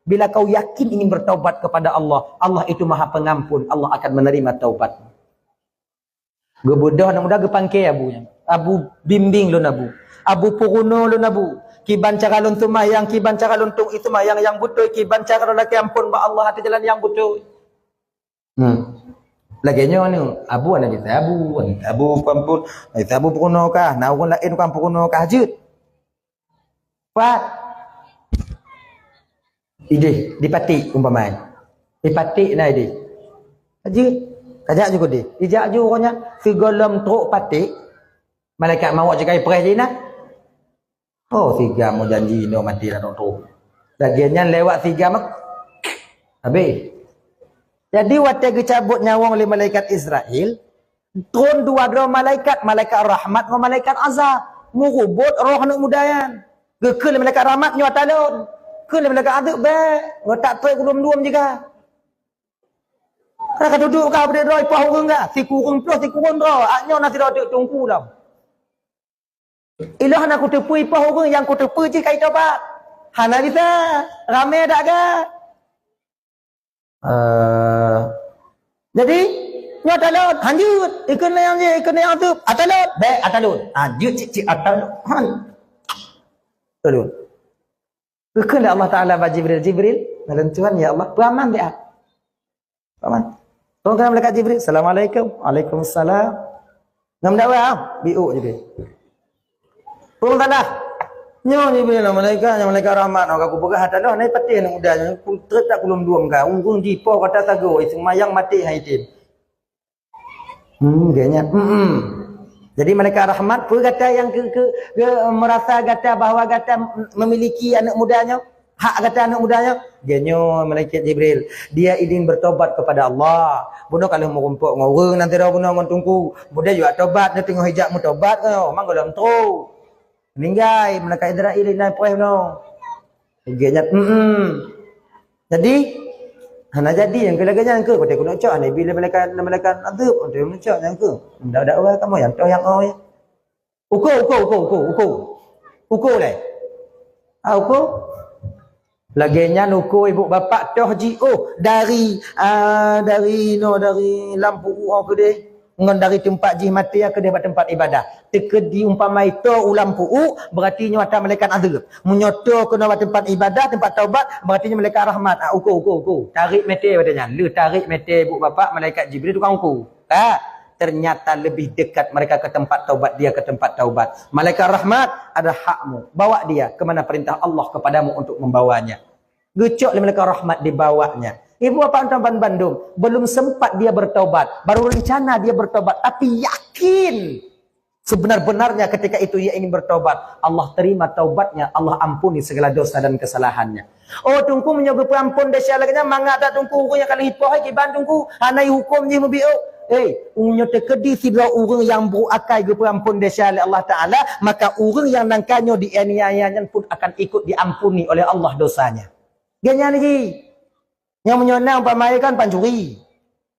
bila kau yakin ingin bertaubat kepada Allah, Allah itu Maha Pengampun, Allah akan menerima taubat. Geubeudôh aneuk muda geupangke Abu nyan. Abu bimbing lôn Abu. Abu peurunoe lôn Abu. Kiban cara lôn seumayang, kiban cara lôn tueng ie seumayang nyang beutôi, kiban cara lôn lakée ampôn bak Allah ateueh jalan nyang beutôi. Hmm. Lagée nyoe ni, Abu aneuk geutanyoe Abu, aneuk Abu peuampôn, aneuk Abu peurunoe kah, na ureuëng laén kan peurunoe kah jeuet. Pat. Ideh, dipaték umpama. Dipaték na ideh. Aja, kajak ju keudeh. Ijak ju uroe nyan, sigohlom trok paték, malaikat mawöt sikai preh jih na. Oh, siga meujanji inoe maté dak trok. Lagée nyan lewat siga mak-, habéh. Jadi, watée geucabot nyawöng lé malaikat Israel, Tron dua droe malaikat, malaikat rahmat ngon malaikat azab. Meurubot roh aneuk muda nyan. Geukheun lé malaikat rahmat, "Nyoe ata lôn." Kheun lé malaikat azab, "Bék, ngon tak trok kulom lom juga." Ka teuduek ka beudôh droe, ipoh ureuëng ka. Sikureueng ploh, sikureueng droe. Ak nyoe na sidroe teuk teungku lom. Ilôn hana kuteupeue ipoh ureuëng nyang kuteupeue jih ka jitobat. Hana bisa. Ramé dak ga? Eh, jadi, nyoe talon, hanjeuet. Ikheun nyang jih, ikheun nyang teup. Atalon, bèk atalon. Hanjeuet cit-cit atalon. Han. Talon. Geukheun lé Allah Taala bak Jibril, "Jibril, ngon lôn Tuhan, ya Allah, peuaman bèk ah." Peuaman. Turun keunan malaikat Jibril, "Assalamualaikum." "Waalaikumsalam." Ngon meudakwah, biuk Jibril. Turun tanah. Nyoe Jibril, malaikat, nyoe malaikat rahmat, nyoe ka kupeugah ata nyoe, nai patéh aneuk muda nyoe, ku-, trép that kulôn duem ka, ureueng jipoh gata sagoe, seumayang maté hai tem. Hmm, geuh nyan. Hmm, hmm. Jadi malaikat rahmat, peue gata nyang ke, ke, ke merasa gata bahwa gata memiliki aneuk muda nyoe? Hak gata aneuk muda nyoe? Geuh nyoe malaikat Jibril, dia ingin bertobat kepada Allah. Bunoe ka lheueh meurumpok ngon ureueng nan sidroe bunoe ngon teungku. Bunoe jua tobat, nyoe teungoh ijak meutobat nyoe, mang gohlom trok. Meninggai, malaikat Israel inan preh bunoe. Geuh nyan, hmm, hmm. Jadi, hana jadi nyang keu lagèe nyan keu, watèe keuneuk cok, hana ibi lé malaikat, malaikat azab, watèe keuneuk cok nyan keu. Ndak, ndak, wah, kamoe nyang toh nyang oh, ya. Uko, uko, uko, uko, uko. Uko lé. Ah, uko. Lagèe nyan uko ibu bapak toh jiôh dari, ah, dari no, dari lampu uôh keudeh. Ngon dari teumpat jih maté nyang keudeh bak teumpat ibadah. Teukeudi umpama itoe u lampu uôh, berarti nyoe ata malaikat azab. Meunyoe toe keunoe bak teumpat ibadah, teumpat taubat, berarti nyoe malaikat rahmat. Ah, uko, uko, uko. Tarék meuté watèe nyan. Lheueh tarék meuté ibu bapak, malaikat Jibril tukang uko. Ka? Ternyata lebih dekat mereka ke tempat taubat, dia ke tempat taubat. Malaikat rahmat, ada hakmu. Bawa dia ke mana perintah Allah kepadamu untuk membawanya. Geucok lé malaikat rahmat dibawanya. Ibu bapak tuan ban bandum, belum sempat dia bertobat, baru rencana dia bertobat, tapi yakin sebenar-benarnya ketika itu ia ingin bertobat, Allah terima taubatnya, Allah ampuni segala dosa dan kesalahannya. Oh, teungku, meunyoe geupeuampon desya lagèe nyan, mangat that teungku, ureueng nyang ka lheueh ipoh, hai kiban teungku, hana ihuköm jih meubiôh. Eh, meunyoe teukeudi sidroe ureueng nyang brôk akai geupeuampon desya lé Allah Taala, maka ureueng nyang nangka nyoe dianiaya nyan pun akan ikut diampuni oleh Allah dosanya. Geuh nyan jih. Nyang meunyoe na umpama kan pancuri,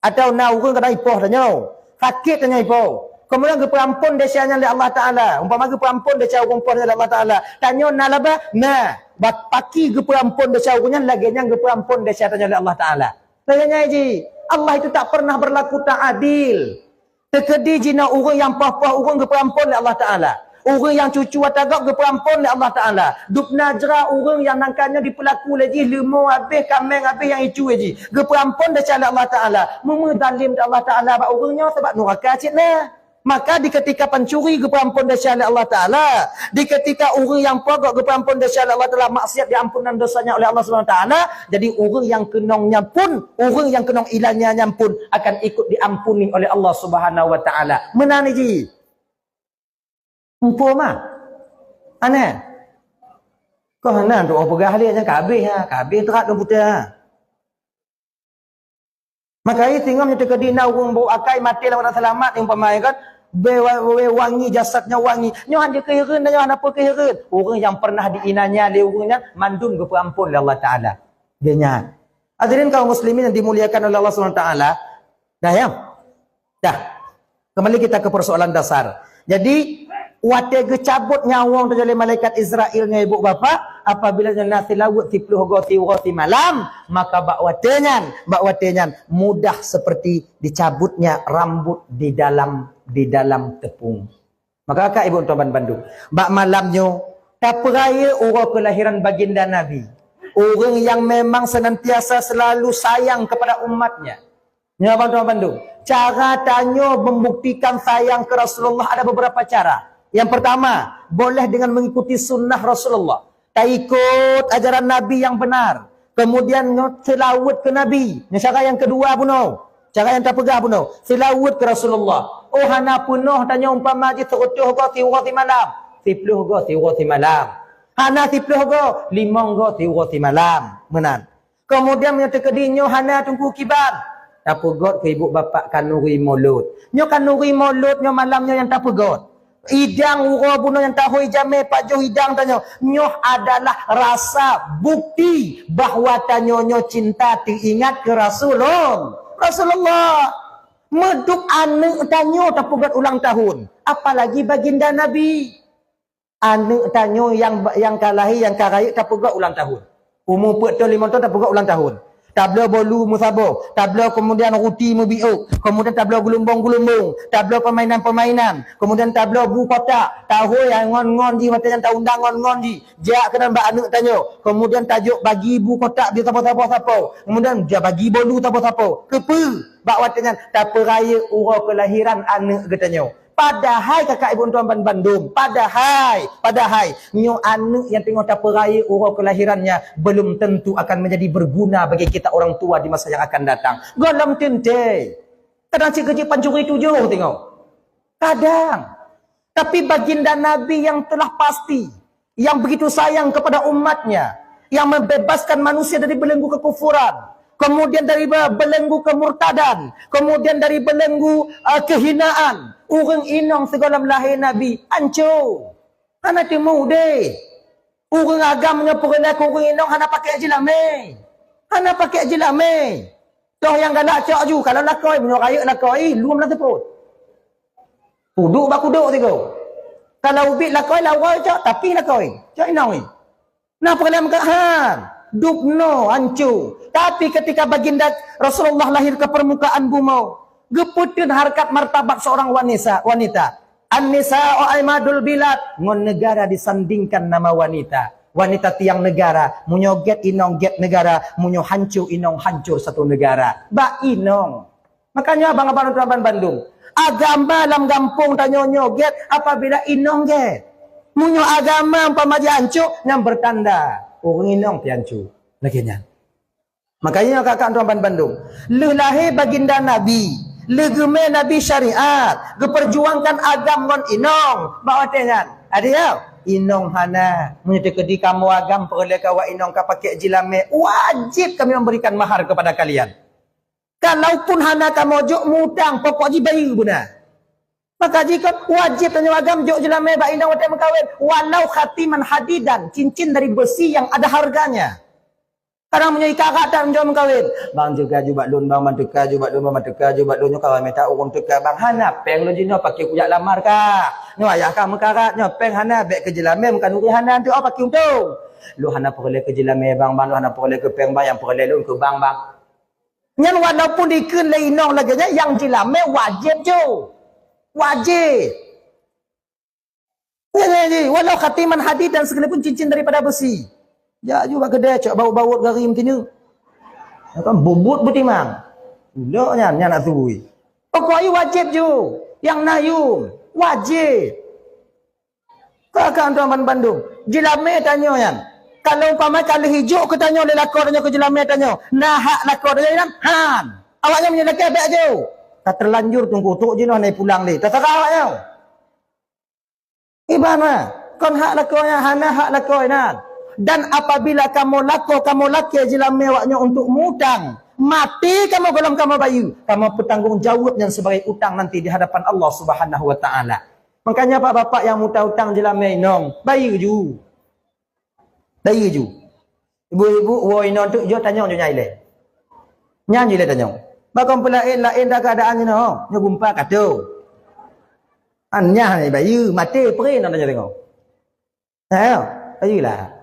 atau na ureueng keunan ipoh tanyoe, sakét tanyoe ipoh. Keumudian geupeuampon desya nyan lé Allah Taala. Umpama geupeuampon desya ureueng poh nyan lé Allah Taala. Tanyoe na laba? Na. Ba-, paki geupeuampon desya ureueng nyan, lagèe nyan geupeuampon desya tanyoe lé Allah Taala. Lagèe nyan jih. Allah itu tak pernah berlaku tak adil. Teukeudi jinoe ureueng nyang poh-poh ureueng geupeuampon lé Allah Taala. Ureueng nyang cucu ata gob geupeuampon lé Allah Taala. Dubna jra ureueng nyang nangka nyoe dipeulaku lé jih, leumo habéh, kaméng habéh nyang icu lé jih. Geupeuampon desya lé Allah Taala. Meumeuzalim Allah Taala bak ureueng nyoe sabab nuraka cit na. Maka di ketika pancuri geupeuampon desya lé Allah Taala, di ketika ureueng nyang poh gob geupeuampon desya lé Allah Taala, maksiat diampunkan dosanya oleh Allah Subhanahu Wa Taala, jadi ureueng nyang keunong nyan pun, ureueng nyang keunong ilanya nyan pun akan ikut diampuni oleh Allah Subhanahu Wa Taala. Meunan jih. Muphom mah? Aneh. Kok hana untuk orang peugah lé, nyan ka habéh, ha, ka habéh teurak dong putéh, ha. Maka singoh nyoe teukeudi na ureueng brôk akai maté lam keadaan seulamat, umpama kan, be-, be-, wangi, jasadnya wangi. Nyoe hana keuhireuen, nyoe hana peue keuhireuen. Ureueng nyang pernah dianiaya lé ureueng nyan mandum geupeuampon lé Allah Taala. Geuh nyan. Hadirin kaum muslimin yang dimuliakan oleh Allah Subhanahu Wa Taala. Dah ya? Dah. Kembali kita ke persoalan dasar. Jadi, watèe geucabot nyawöng tanyoe lé malaikat Israel ngon ibu bapak, apabila nyan na silaweuet siploh goe siuroe simalam, maka bak watèe nyan, bak watèe nyan mudah seperti dicabutnya rambut di dalam, di dalam tepung. Maka ka ibu tuan ban bandum, bak malam nyoe tapeurayeuk uroe kelahiran baginda Nabi, ureueng nyang memang senantiasa selalu sayang kepada umatnya. Nyoe abang tuan bandum, cara tanyoe membuktikan sayang ke Rasulullah ada beberapa cara. Yang pertama, boleh dengan mengikuti sunnah Rasulullah. Taikot ajaran Nabi yang benar. Kemudian nyoe seulaweuet keu Nabi. Nyoe cara yang kedua bunoe. Cara yang tapeugah bunoe. Seulaweuet keu Rasulullah. Oh, hana peunoh tanyoe umpama jih seureutôh goe siuroe simalam. Siploh goe siuroe simalam. Hana siploh goe, limong goe siuroe simalam. Meunan. Kemudian meunyoe teukeudi nyoe hana teungku kiban, tapeugöt keu ibu bapak khanuri mulod. Nyoe khanuri mulod nyoe malam nyoe nyang tapeugöt. Idang uroe bunoe nyang tahôi jamé pajoh idang tanyoe. Nyoe adalah rasa bukti bahwa tanyoe nyoe cinta teuingat keu Rasulul-, Rasulullah. Meudup aneuk tanyoe tapeugöt ulang tahun, apalagi baginda Nabi. Aneuk tanyoe nyang, nyang ka lahé, nyang ka rayeuk tapeugöt ulang tahun. Umu peuet thon, limong thon tapeugöt ulang tahun. Tabloe bolu meusaboh, tabloe kemudian ruti meubiôk, kemudian tabloe geulumbong-geulumbong, tabloe peumainan-peumainan, kemudian tabloe bu kotak, tahôi nyang ngon-ngon jih, watèe nyan taundang ngon-ngon jih, jak keunan bak aneuk tanyoe, kemudian tajok bagi bu kotak bak sapo-sapo, kemudian jak bagi bolu sapo-sapo. Keupeue? Bak watèe nyan tapeurayeuk uroe keulahiran aneuk geutanyoe. Padahai kakak ibu tuan ban bandum, padahai, padahai nyoe aneuk nyang teungoh tapeurayeuk uroe keulahirannya belum tentu akan menjadi berguna bagi kita orang tua di masa yang akan datang. Gohlom teuntèe. Kadang cit keujeuet pancuri tujoh teungoh. Kadang. Tapi baginda Nabi yang telah pasti, yang begitu sayang kepada umatnya, yang membebaskan manusia dari belenggu kekufuran, kemudian dari be-, belenggu kemurtadan, kemudian dari belenggu, eh, kehinaan. Ureueng inong sigohlom lahé Nabi, anco. Hana teumudeh. Ureueng agam nyoe peureulèe keu ureueng inong hana pakai jilamé. Hana pakai jilamé. Toh nyang galak cok ju, kalau lakoe, meunyoe rayeuk lakoe, lom lam seupôt. Kuduk bak kuduk sigoe. Kalau ubit lakoe, lawa cok, tapi lakoe. Cok inong i. Nah, peureulèe meukat han. Dub no, anco. Tapi ketika baginda Rasulullah lahir ke permukaan bumoe, geupeuteun harkat martabat seorang wanita, wanita. An-nisa'u imadul bilad, ngon negara disandingkan nama wanita. Wanita tiang negara, meunyoe gét inong gét negara, meunyoe hancô inong hancô satu negara. Bak inong. Makanya abang-abang tuan ban bandum, agama lam gampông tanyoe nyoe gét apabila inong gét. Meunyoe agama umpama jihancô, nyan bertanda ureueng inong pih hancô. Lagèe nyan. Makanya kakak tuan ban bandum, lheueh lahé baginda Nabi, lheueh geumé Nabi syariat, geuperjuangkan agam ngon inong bak watèe nyan. Adik ya, inong hana, meunyoe teukeudi kamoe agam peureulèe keu awak inong ka pakai jilamé, wajib kami memberikan mahar kepada kalian. Kalaupun hana kamoe jok mutang, pokok jih bayeue beuna. Maka jikon wajib tanyoe agam jok jilamé bak inong watèe meukawen, walau khatiman hadidan, cincin dari besi yang ada harganya. Kadang meunyoe ikarat that meunyoe meukawen, "Bang, teuka ju bak lôn, bang, bang, teuka ju bak lôn, bang, bang, teuka ju bak lôn, nyoe ka mita ureueng teuka, bang, hana pèng lôn jinoe pakai kujak lamar ka. Nyoe ayah ka meukarat, nyoe pèng hana, bèk keu jilamé meukanuri hana, teuh pakai untông. Lôn hana peureulèe keu jilamé, bang, bang, lôn hana peureulèe keu pèng, bang, nyang peureulèe lôn keu bang, bang." Nyan walaupun dikheun lé inong lagèe nyan, nyang jilamé wajéb ju. Wajéb. Nyan, nyan, nyan, walau khatiman hadid dan sekalipun cincin daripada besi. Jak ju bak keudè, cok baut-baut gari meutinyu. Kan bubut beutimang. Ulok nyan, nyan nak tui. Pokok i wajéb ju. Nyang na yum. Wajéb. Ka, ka, tuan ban bandum. Jilamé tanyoe nyan. Kalau umpama ka lheuh ijok keu tanyoe lé lakoe tanyoe keu jilamé tanyoe, na hak lakoe tanyoe nyan? Han. Awak nyan meunyoe lakèe bèk ju. Ka terlanjur teungku trok jinoe hana pulang lé. Terserah awak nyan. Iban mah. Kon hak lakoe nyan, hana hak lakoe nyan. Dan apabila kamoe lakoe, kamoe lakèe jilamé awak nyoe untuk mutang, maté kamoe gohlom kamoe bayeue, kamoe peutanggong jaweueb nyan sebagai utang nanti di hadapan Allah Subhanahu wa Taala. Makanya pak bapak nyang mutang-utang jilamé inong, bayeue ju. Bayeue ju. Ibu-ibu, woe inong teuk jok tanyong ju nyan ilèe. Nyan ju ilèe tanyong. Bak kon peulaén-laén dah keuadaan jinoe, nyoe gumpa ka tho. An nyan bayeue, maté pré inong tanyoe teungoh. Nah, bayeue lah.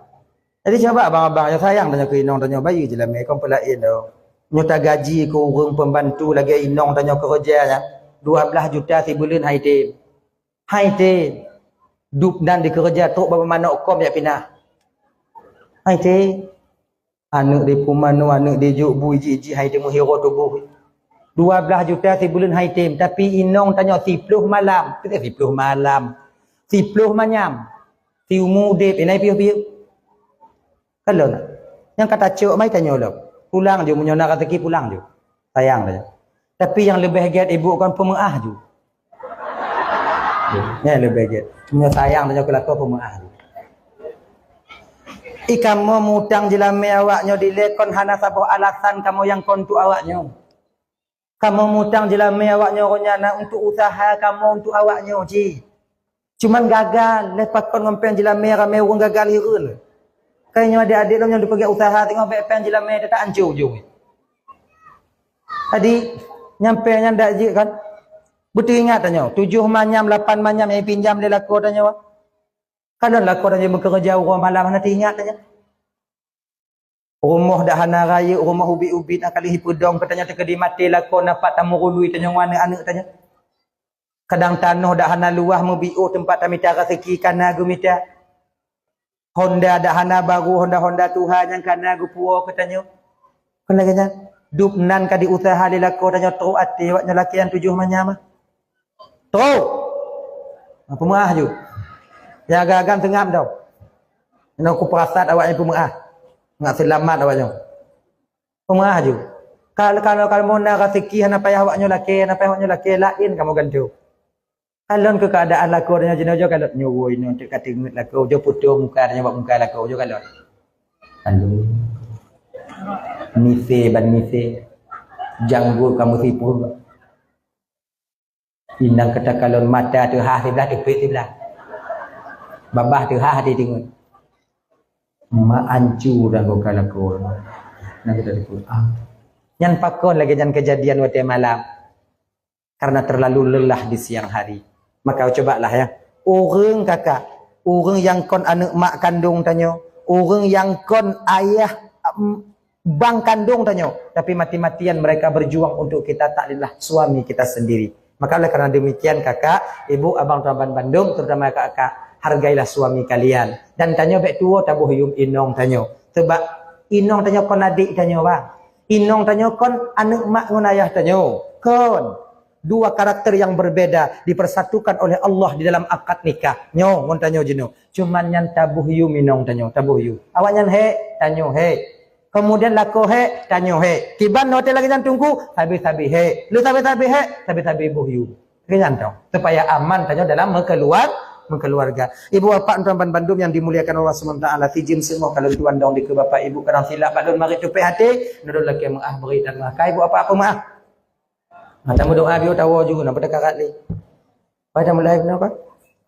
Jadi cuba abang-abang nyang sayang tanyoe keu inong tanyoe bayeue jilamé kon peulaén tho. Nyoe tagaji keu ureueng pembantu lagèe inong tanyoe keureuja nyan, dua blah juta sibuleuen hai tem. Hai tem. Dub nan dikeureuja trok bak manok kôm jak pinah. Hai tem. Aneuk di pumanoe, aneuk di jok bui jih, jih hai tem meuhiro tuboh. Dua blah juta sibuleuen hai tem, tapi inong tanyoe siploh malam, siploh malam, siploh manyam, siumu udép, inan piôh-piôh. Kalon, nyang ka tacok mai tanyoe lom. Pulang ju, meunyoe na raseuki pulang ju. Sayang tanyoe. Tapi nyang leubeh gét ibu kon peumeu'ah ju. Nyan leubeh gét. Meunyoe sayang tanyoe keu lakoe peumeu'ah ju. I kamoe mutang jilamé awak nyoe dilèe kon hana saboh alasan kamoe nyang kon untuk awak nyoe. Kamoe mutang jilamé awak nyoe roh nyan na untuk usaha kamoe untuk awak nyoe cit. Cuman gagal, lé pakon ngon péng jilamé ramé ureueng gagal hireuen. Kayée nyoe adék-adék lôn nyang dipeugét usaha teungoh bèk péng jilamé teutap ancô ujong. Jadi, nyang péng nyan dak jeuet kan? Beuteuingat tanyoe, tujoh manyam, lapan manyam nyang ipinjam lé lakoe tanyoe. Kadang lakoe tanyoe meukeureuja uroe malam hana teuingat tanyoe. Rumoh dak hana rayeuk, rumoh ubit-ubit, na kali hipeudong keu tanyoe teukeudi maté lakoe na pat tamurului tanyoe ngon aneuk-aneuk tanyoe. Kadang tanoh dak hana luwah meubiôh teumpat tamita raseuki kana geumita. Honda dak hana baru, honda-honda tuha nyang kana geupuwoe keu tanyoe. Kon lagée nyan, dub nan ka diuseuha lé lakoe tanyoe trok até awak nyoe lakée nyang tujoh manyam. Trok! Peumeu'ah ju. Nyang agam-agam seungab dong. Inoe kupeurasat awak nyoe peumeu'ah. Ngat seulamat awak nyoe. Peumeu'ah ju. Kal-, kalau, kalau mon na raseuki hana payah awak nyoe lakée, hana payah awak nyoe lakée, laén kamoe gantoe. Kalon keu keuadaan lakoe tanyoe jinoe, jo kalon nyoe woi nyoe teuk ka teungeut lakoe, jo putôh muka tanyoe bak muka lakoe, jo kalon. Aduh. Misé ban misé. Janggut ka meusipreuh. Inong ka takalon mata teuhah siblah, teupet siblah. Babah teuhah hati teungeut. Mak ancu dah boka lakoe. Nah, kita teupet. Ah. Nyan pakon lagée nyan keujadian watée malam. Karena terlalu lelah di siang hari. Maka cobalah ya, ureuëng kakak, ureuëng nyang kon aneuk mak kandong tanyoe, ureuëng nyang kon ayah, em, bang kandong tanyoe, tapi mati-matian mereka berjuang untuk kita, tak lelah suami kita sendiri. Maka oleh karena demikian kakak, ibu, abang, tuan, ban-, bandum, terutama kakak, hargailah suami kalian. Dan tanyoe bék tuwoe taboh yuem inong tanyoe. Sebab inong tanyoe kon adik tanyoe, bang. Inong tanyoe kon aneuk mak ngon ayah tanyoe. Kon. Dua karakter yang berbeda dipersatukan oleh Allah di dalam akad nikah. Nyoe ngon tanyoe jinoe. Cuman nyan taboh yuem inong tanyoe, taboh yuem. Awak nyan hék, tanyoe hék. Kemudian lakoe hék, tanyoe hék. Kiban watée lagée nyan teungku, sabe-sabe hék. Lé sabe-sabe hék, sabe-sabe boh yuem. Lagée nyan tong. Supaya aman tanyoe dalam meukeuluar-, meukeuluarga. Ibu bapak tuan ban bandum yang dimuliakan Allah Subhanahu wa taala, sijeuem singoh ka lôn tuan dong dikeue bapak ibu kadang silap bak lôn marit tupéh até, nurot lakée meu'ah bri dan meu'ah. Ka ibu bapak peumeu'ah. Nah, tameudoa biôh tawoe ju, na peuteukarat lé. Pada mulai kenapa?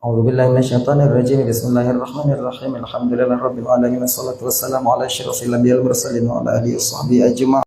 A'udzubillahi minasyaitonirrajim. Bismillahirrahmanirrahim. Alhamdulillahirabbil alamin. Wassalatu wassalamu ala asyrafil anbiya'i wal mursalin wa ala alihi wasahbihi ajma'in.